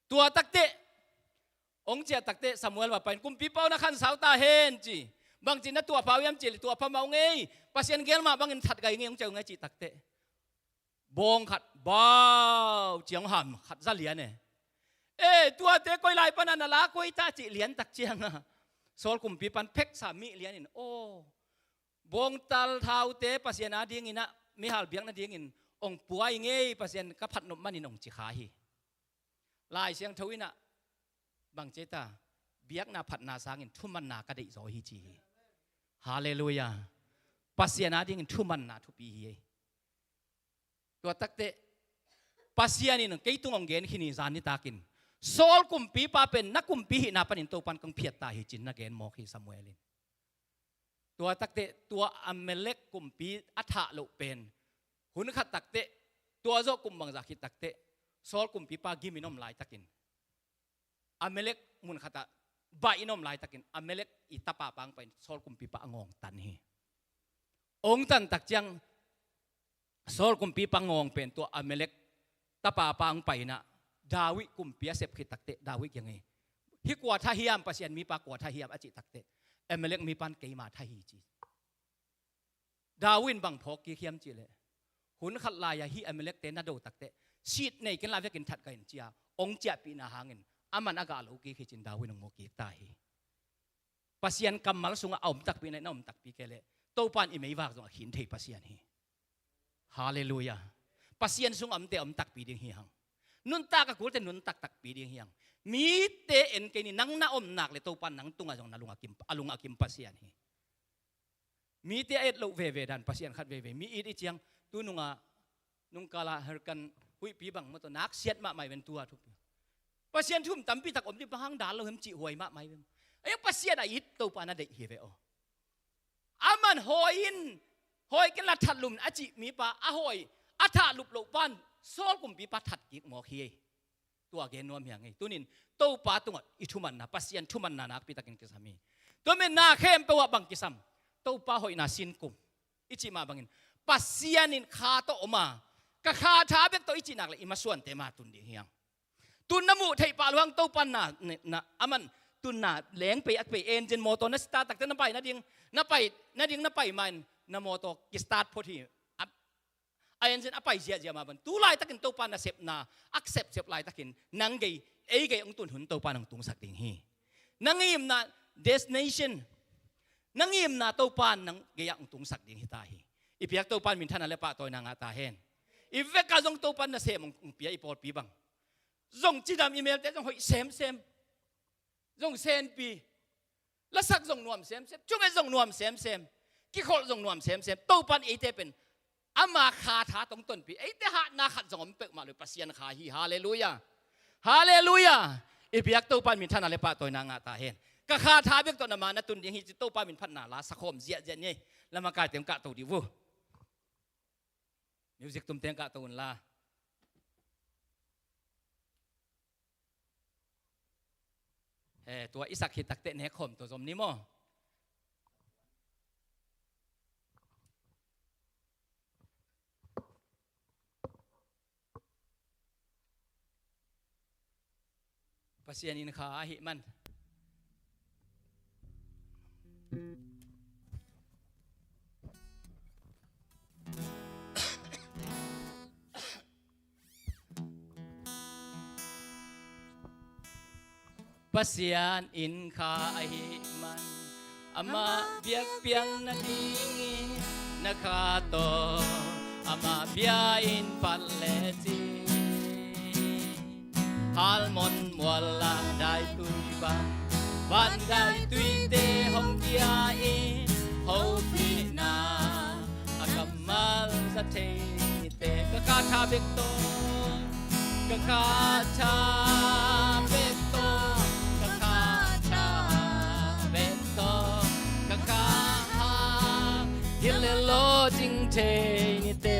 Tua takteh hong ciah takteh Samuel va pai in, kumpipa aw, na khansau ta hen, ci. Bangci na tuahpha uh hiam cih leh, tuahpha mah ung ei, Pasian gel mah bangin that gai ing ei, hong ci uh ing ei cih takteh, Bawng khat bau ciang ham khat za lian e. E, tuate koi lai pana na la koi ta cih lian tak cianga Saul kumpi pan pheksa mih lian in, aw, bawngtal thaute Pasian a dingin ah mihal biakna dingin ong puai ngei, Pasian ka phat nop manin ong ci kha hi. Lai Siangtho in ah bang ci ta, biakna phatna sangin thumanna ka deih zaw hi ci hi. Halleluiah. Pasian a dingin thumanna thupi hi. Tua takteh Pasian in kei tung ong gen khin hi, zan nitakin Saul kumpipa pen na kumpi hihna panin Topan kong phiat ta hi cin na gen mawk hi Samuel in. Tua takteh tua Amalek kumpi a thah loh pen hun khat takteh, tua zawh kum bangzah khit takteh Saul kumpipa gimin om laitakin, Amalek mun khatah baih in om laitakin Amalek i tapa pang pai in Saul kumpipa a ngawng tan hi. Ong tan tak ciang Saul kumpipa ngawng pen tua Amalek tapa pang pai in ah David kumpi a sep khit takteh David kiang hi, hih kua tha hiam, Pasian mipa kua tha hiam a cih takteh Amalek mipan keima tha hi ci. David in bang phawk kik hiam cih leh, hun khat lai-a hih Amalekte na do takteh sit nei ken la, vekin that ka in cia ong ciahpihna hangin aman a gah lo kik hi cin David in ong mu kik ta hi. Pasian kammal sungah a om takpi na, na om takpi kei leh Topan i meivak zong a khin thei Pasian hi. Halleluiah. Pasian sungah omte a om takpi ding hi hang. Nuntak a kulte nuntak takpi ding hi hang. Mite en kei ni, nang na om nak le Topan nang tungah zong na lung a kim, a lung a kim Pasian hi. Mite a et loh veve dan Pasian khat veve. Mi it i ciang tu nunga nungkala herkan huihpi bang maw tawh naksiat mahmah i ven tua thupi. Pasian thum tampi tak om di bang hang dal lo hem cih huai mahmah i ven. Ai Pasian a it Topa na deih hi ve aw. Aman hawi in, hawi ken la that lum a cih mipa a hawi a thah lup loh pan Saul kumpipa that kik mawk hi. Tua gen nuam hi hang ei. Tunin Topa tungah i thumanna, Pasian thumanna nakpi takin kisam hi. Tua min na khempeuh ah bang kisam, Topa hoihna sin kum i cih mah bangin Pasian in kha tawh om a, ka kha tha bek tawh i cih nak le i masuante ma tun ding hi hang. Tun na muh theih pah luang Topan na, na, na aman tun na leng pei a pei engine motor na start takte na pai nading, na pai nading na pai ma in na motor ki start phot hi. A a engine a pai ziahziah mah bang tu laitakin Topa nasepna a sepsep laitakin nang gei ei gei hong tun hun Topa nang tungsak ding hi. Na ngimna destination, na ngimna Topa nang gei ah hong tungsak ding hi ta hi. I piak Topa minthanna le pahtawina ngah ta hen. I veka zong Topa nasem hong pia i pawlpi bang zong cidam i melte zong hoih semsem. Zong senpi, lasak zong nuam semsem, cunget zong nuam semsem, kikholh zong nuam semsem. Topan eite pen ama kha tha tong tonpi, eite hatna khat zong om peuhmah lo, Pasian kha hi. Halleluiah. Halleluiah. I biak Topan minthanna le pahtawina ngah ta hen. Ka kha tha bek tawh na ma na tun ding hi ci Topa min phatna la sakhawm ziahziah ni. Lamakaite hong kahto dih uh. Music tumte hong kahto unla. He, tua i sak khit takteh nek khawm tua zom ni maw? Pasian in kha ahih man. Pasian in kha ahih man, amah biakpiak nadingin na kha tawh amah bia in pat lecin, Halmon mual ah daitui bang, van daituite hong kia in hopihna a kammal za thei nite. Ka kha tha bek tawh, ka kha tha bek tawh, ka kha tha bek tawh, ka kha tha hi le lawhcing thei nite.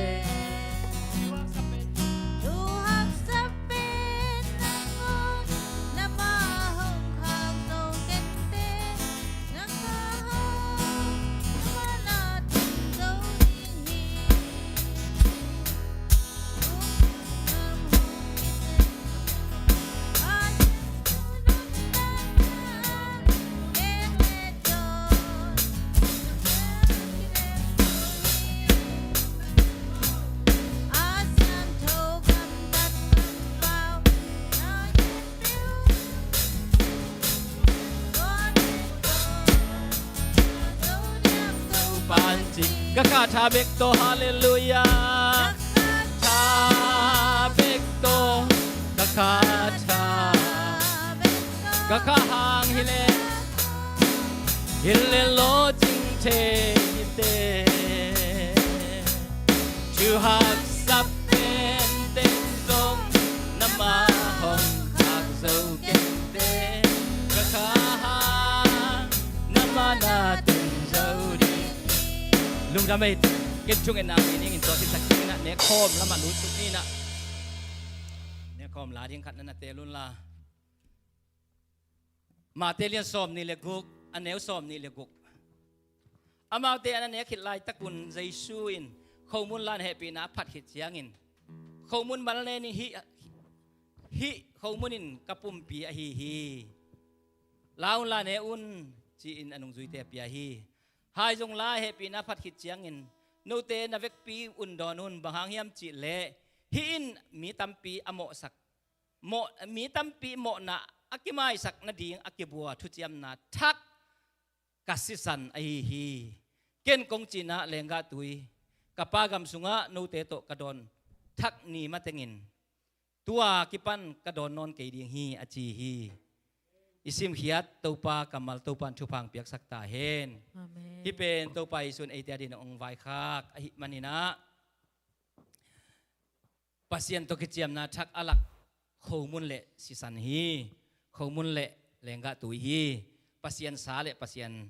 Ka kha tha bek tawh, halleluiah. Tha bek tawh, ka kha tha bek tawh. Ka kha hang hi leh, hi leh lawhcing thei hi teh. Thu haksa pente zong nangmah hong khak zo kei teh. Ka kha hang nangmah na tun zo ding. Lungdam ei. Ken thungetna nei ning in, tua khit tak ciangin ah nekkhawm lamah lut tuk ni in ah. Nekkhawm la ding khat na na teel un la. Matthai lian sawmnih le guk, a neu sawmnih le guk. Amaute an a nek khit laitakun Jesu in khomun la-in hehpihna a phat khit ciangin, khomun bal ne ni, hih, hih khomun in ka pumpi ahi hi. La un la ne un, ci-in a nungzuite a pia hi. Hai zong la, hehpihna a phat khit ciangin, note na vekpi un dawn un, bang hang hiam cih leh, hih in mi tampi a mawhsak, mawh, mi tampi mawhna a kimaisak nading a kibua thuciamna thak ka sisan ahi hi. Ken kong cih na, lenggah tui, ka Pa gam sungah note tawh ka dawn thak ni matengin, tua kipan ka dawn nawn kei ding hi, a ci hi. I simkhiat Topa kammal Topa in thupha hong piaksak ta hen. Amen. Hih pen Topa Jesu in eite adingin hong vaikhak ahih manin ah, Pasian tawh kiciamna thak a lak khomun le sisan hi. Khomun le lenggah tui hi. Pasian sa le Pasian,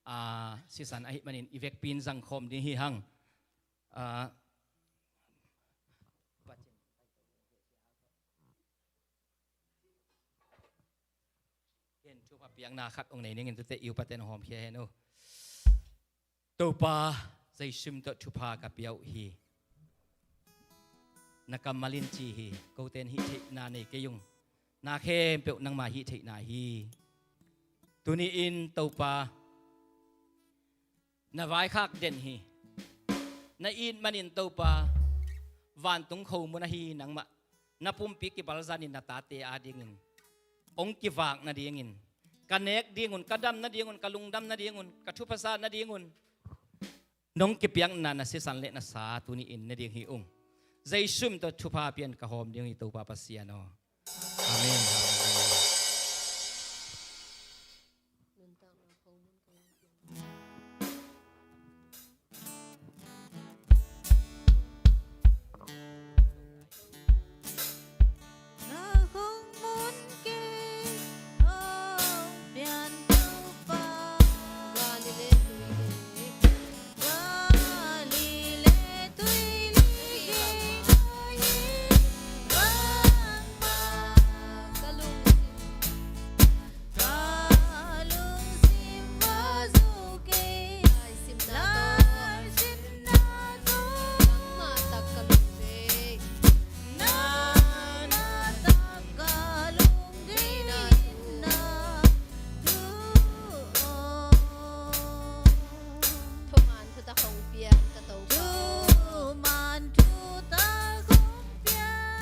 aa, sisan ahih manin i vekpi in zangkhawm ding hi hang. Aa, Ken thupha piakna khat hong nei ning in, tute i upaten hawmkhia hen uh. Topa, Jesu min tawh thupha ka pia uh hi. Na kammal in ci hi, kote in hih theihna nei kei ung. Na khempeuh nangma hih theihna hi. Tuni in Topa, na vaikhak den hi. Na it manin Topa, vantung khomun ahi nangmah, na pumpi kibalzanin na tate adingin hong kivak nadingin, ka nek dingun, ka dam nadingun, ka lungdam nadingun, ka thupha sa nadingun nong kipiakna na sisan le na sa tuni in ne ding hi ung. Jesu min tawh thupha pian ka hawm ding hi, Topa Pasian aw. Amen. Thuman thutak hong pian ka Topa. Thuman thutak hong pian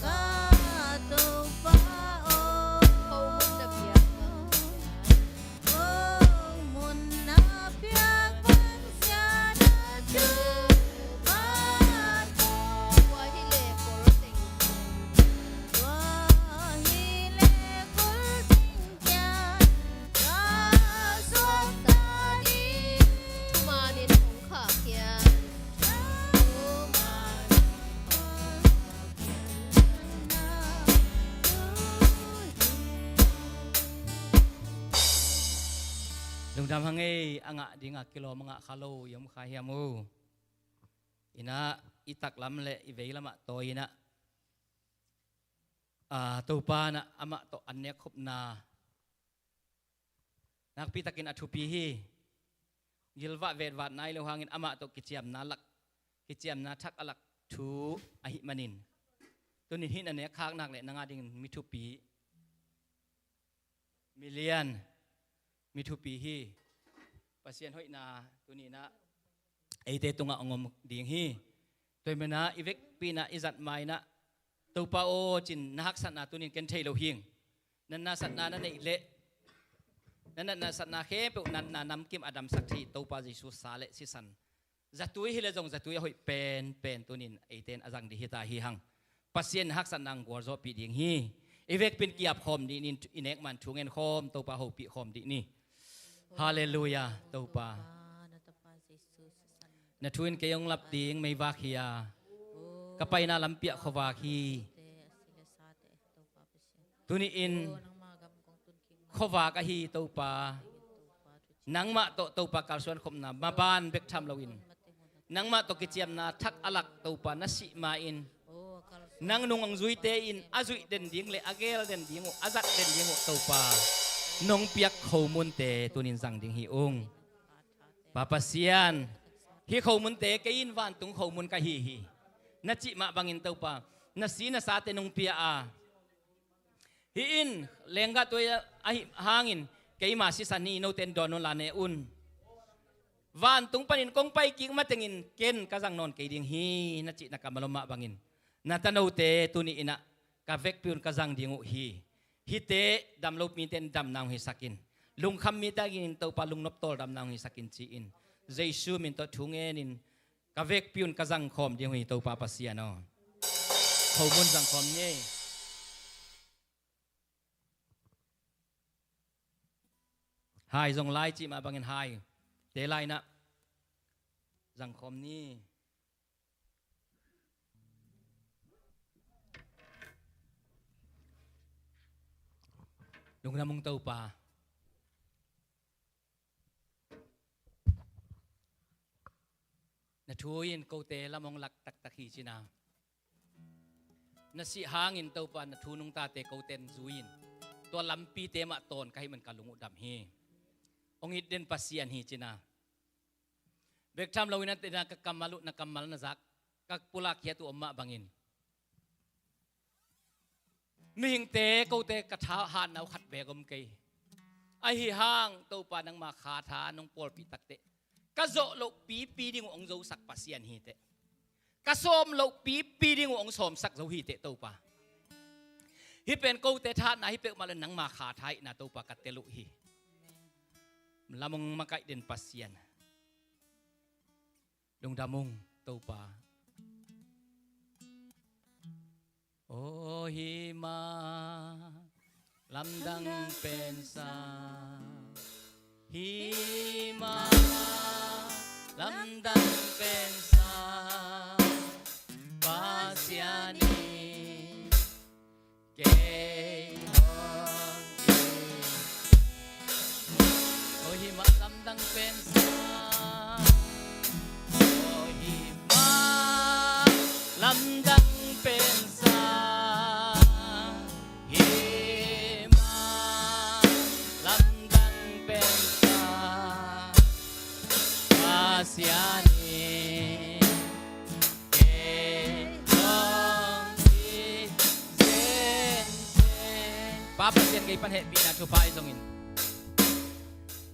ka Topa aw. Khomun na piak bang, khomun na piak bang sia na thuman aw. Tua hi le kol teng. Tua hi le kol teng. Lungdam hang ei, a ngah dingah kilawm a ngah kha lo i om kha hiam uh? Inah i taklam le i veilamah tawi inah, a, Topa inah amah tawh an nekkhopna nakpitakin a thupi hi. Gilvah vetvat nai lo hangin amah tawh kiciamna lak, kiciamna thak a lak thu ahih manin, tunin hih na nekkhak nak le nang adingin mi thupi, mi lian, mi thupi hi. Pasian hoihna tuninah eite tungah hong om ding hi. Tua hi manah i vekpi inah i zat ma inah Topa aw cin na haksatna tunin ken thei lo hing. Na natna satna na neih leh, na natna satna khempeuh natna namkim a damsak thei Topa Jesu sa le sisan zatui hi le zong zatui a hoih penpen tunin eite in a zang ding hi ta hi hang. Pasian in haksatna hong gualzawhpih ding hi. I vekpi in kiap khawm dih ni, i nek man thu ngen khawm, Topa hopih khawm dih ni. Halleluiah, Topa. Na thu in kei hong lap ding meivak hi a, ka paina lampi ah khuavak hi. Tuni in khuavak ahi Topa, nangmah tawh Topa kalsuan khopna maban bek tham loin, nangmah tawh kiciamna thak a lak Topa na sih ma-in, nang nung hong zuite in a zuih den ding le a geel den ding uh, a zat den ding uh Topa nong piak khomunte tunin zang ding hi ung. Pa Pasian, hih khomunte kei in vantung khomun ka hi hi, na cih mah bangin Topa, na si na sate nong pia a, hih in lenggah tuai ahi hangin keima sisan hi, note in dawn un la ne un. Vantung panin kong pai kik matengin ken ka zang nawn kei ding hi, na cih na kammal om mah bangin, na tanote tuni in ah ka vekpi un ka zang ding uh hi. Hihte dam lo mite in damna hong hisak in, lungkham mite adingin Topa lungnop tawldamna hong hisak in ci-in, Jesu min tawh thu ngenin ka vekpi un ka zang khawm ding uh hi, Topa Pasian aw. Khomun zang khawm ni. Hai zong lai cih mah bangin hai te lai in ah zang khawm ni. Lungdam ung Topa. Na thu in kote lam hong lak taktak hi cin a, na sih hangin Topa na thu nungtate kote in zui in, tua lampite mah tawn ka hih man ka lung uh dam hi. Hong it den Pasian hi cin a, bek tham loin a tena ka kammal uh na kammal na zak, ka pulak khiat uh om mah bangin, mihingte kote ka tha hatna uh khat beek om kei. Ahi hang Topa nangma kha tha nong pawlpih takteh, ka zawh loh pipi ding uh hong zosak Pasian hi teh, ka sawm loh pipi ding uh hong sawmsak zo hi teh Topa. Hih pen kote thahatna hi peuhmah lo, nangma kha tha ahihna Topa ka tel uh hi. Lam hong makaih den Pasian. Lungdam ung Topa. Aw hih mah lamdang pensa, hih mah lamdang pensa, Pasian in kei hong it. Aw hih mah lamdang pensa, aw hih mah lamdang pensa, hih mah lamdang pensa, Pasian in kei hong it zenzen. Pa Pasian, kei pan hehpihna thupha ahi zongin,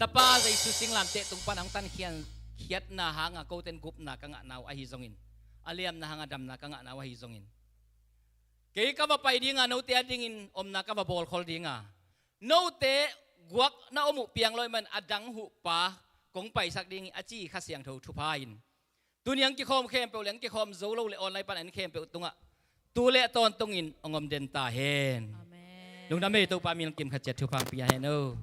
Tapa Jesu singlamteh tung pan hong tankhian khiatna hanga kote in gupna ka ngahna uh ahi zongin, a liamna hanga damna ka ngahna uh ahi zongin, kei ka va pai dinga, note adingin omna ka va bawlkhol dinga, note guak na om uh piang lo ahih man a dang huhpa kong paisak ding hi a ci Kha Siangtho thupha in, tuni hong kikhawm khempeuh le hong kikhawm zo lo le online pan a en khempeuh tungah tu le a tawntungin hong om den ta hen. Amen. Lungdam ei, Topa min kim khat ciat thupha hong pia hen aw.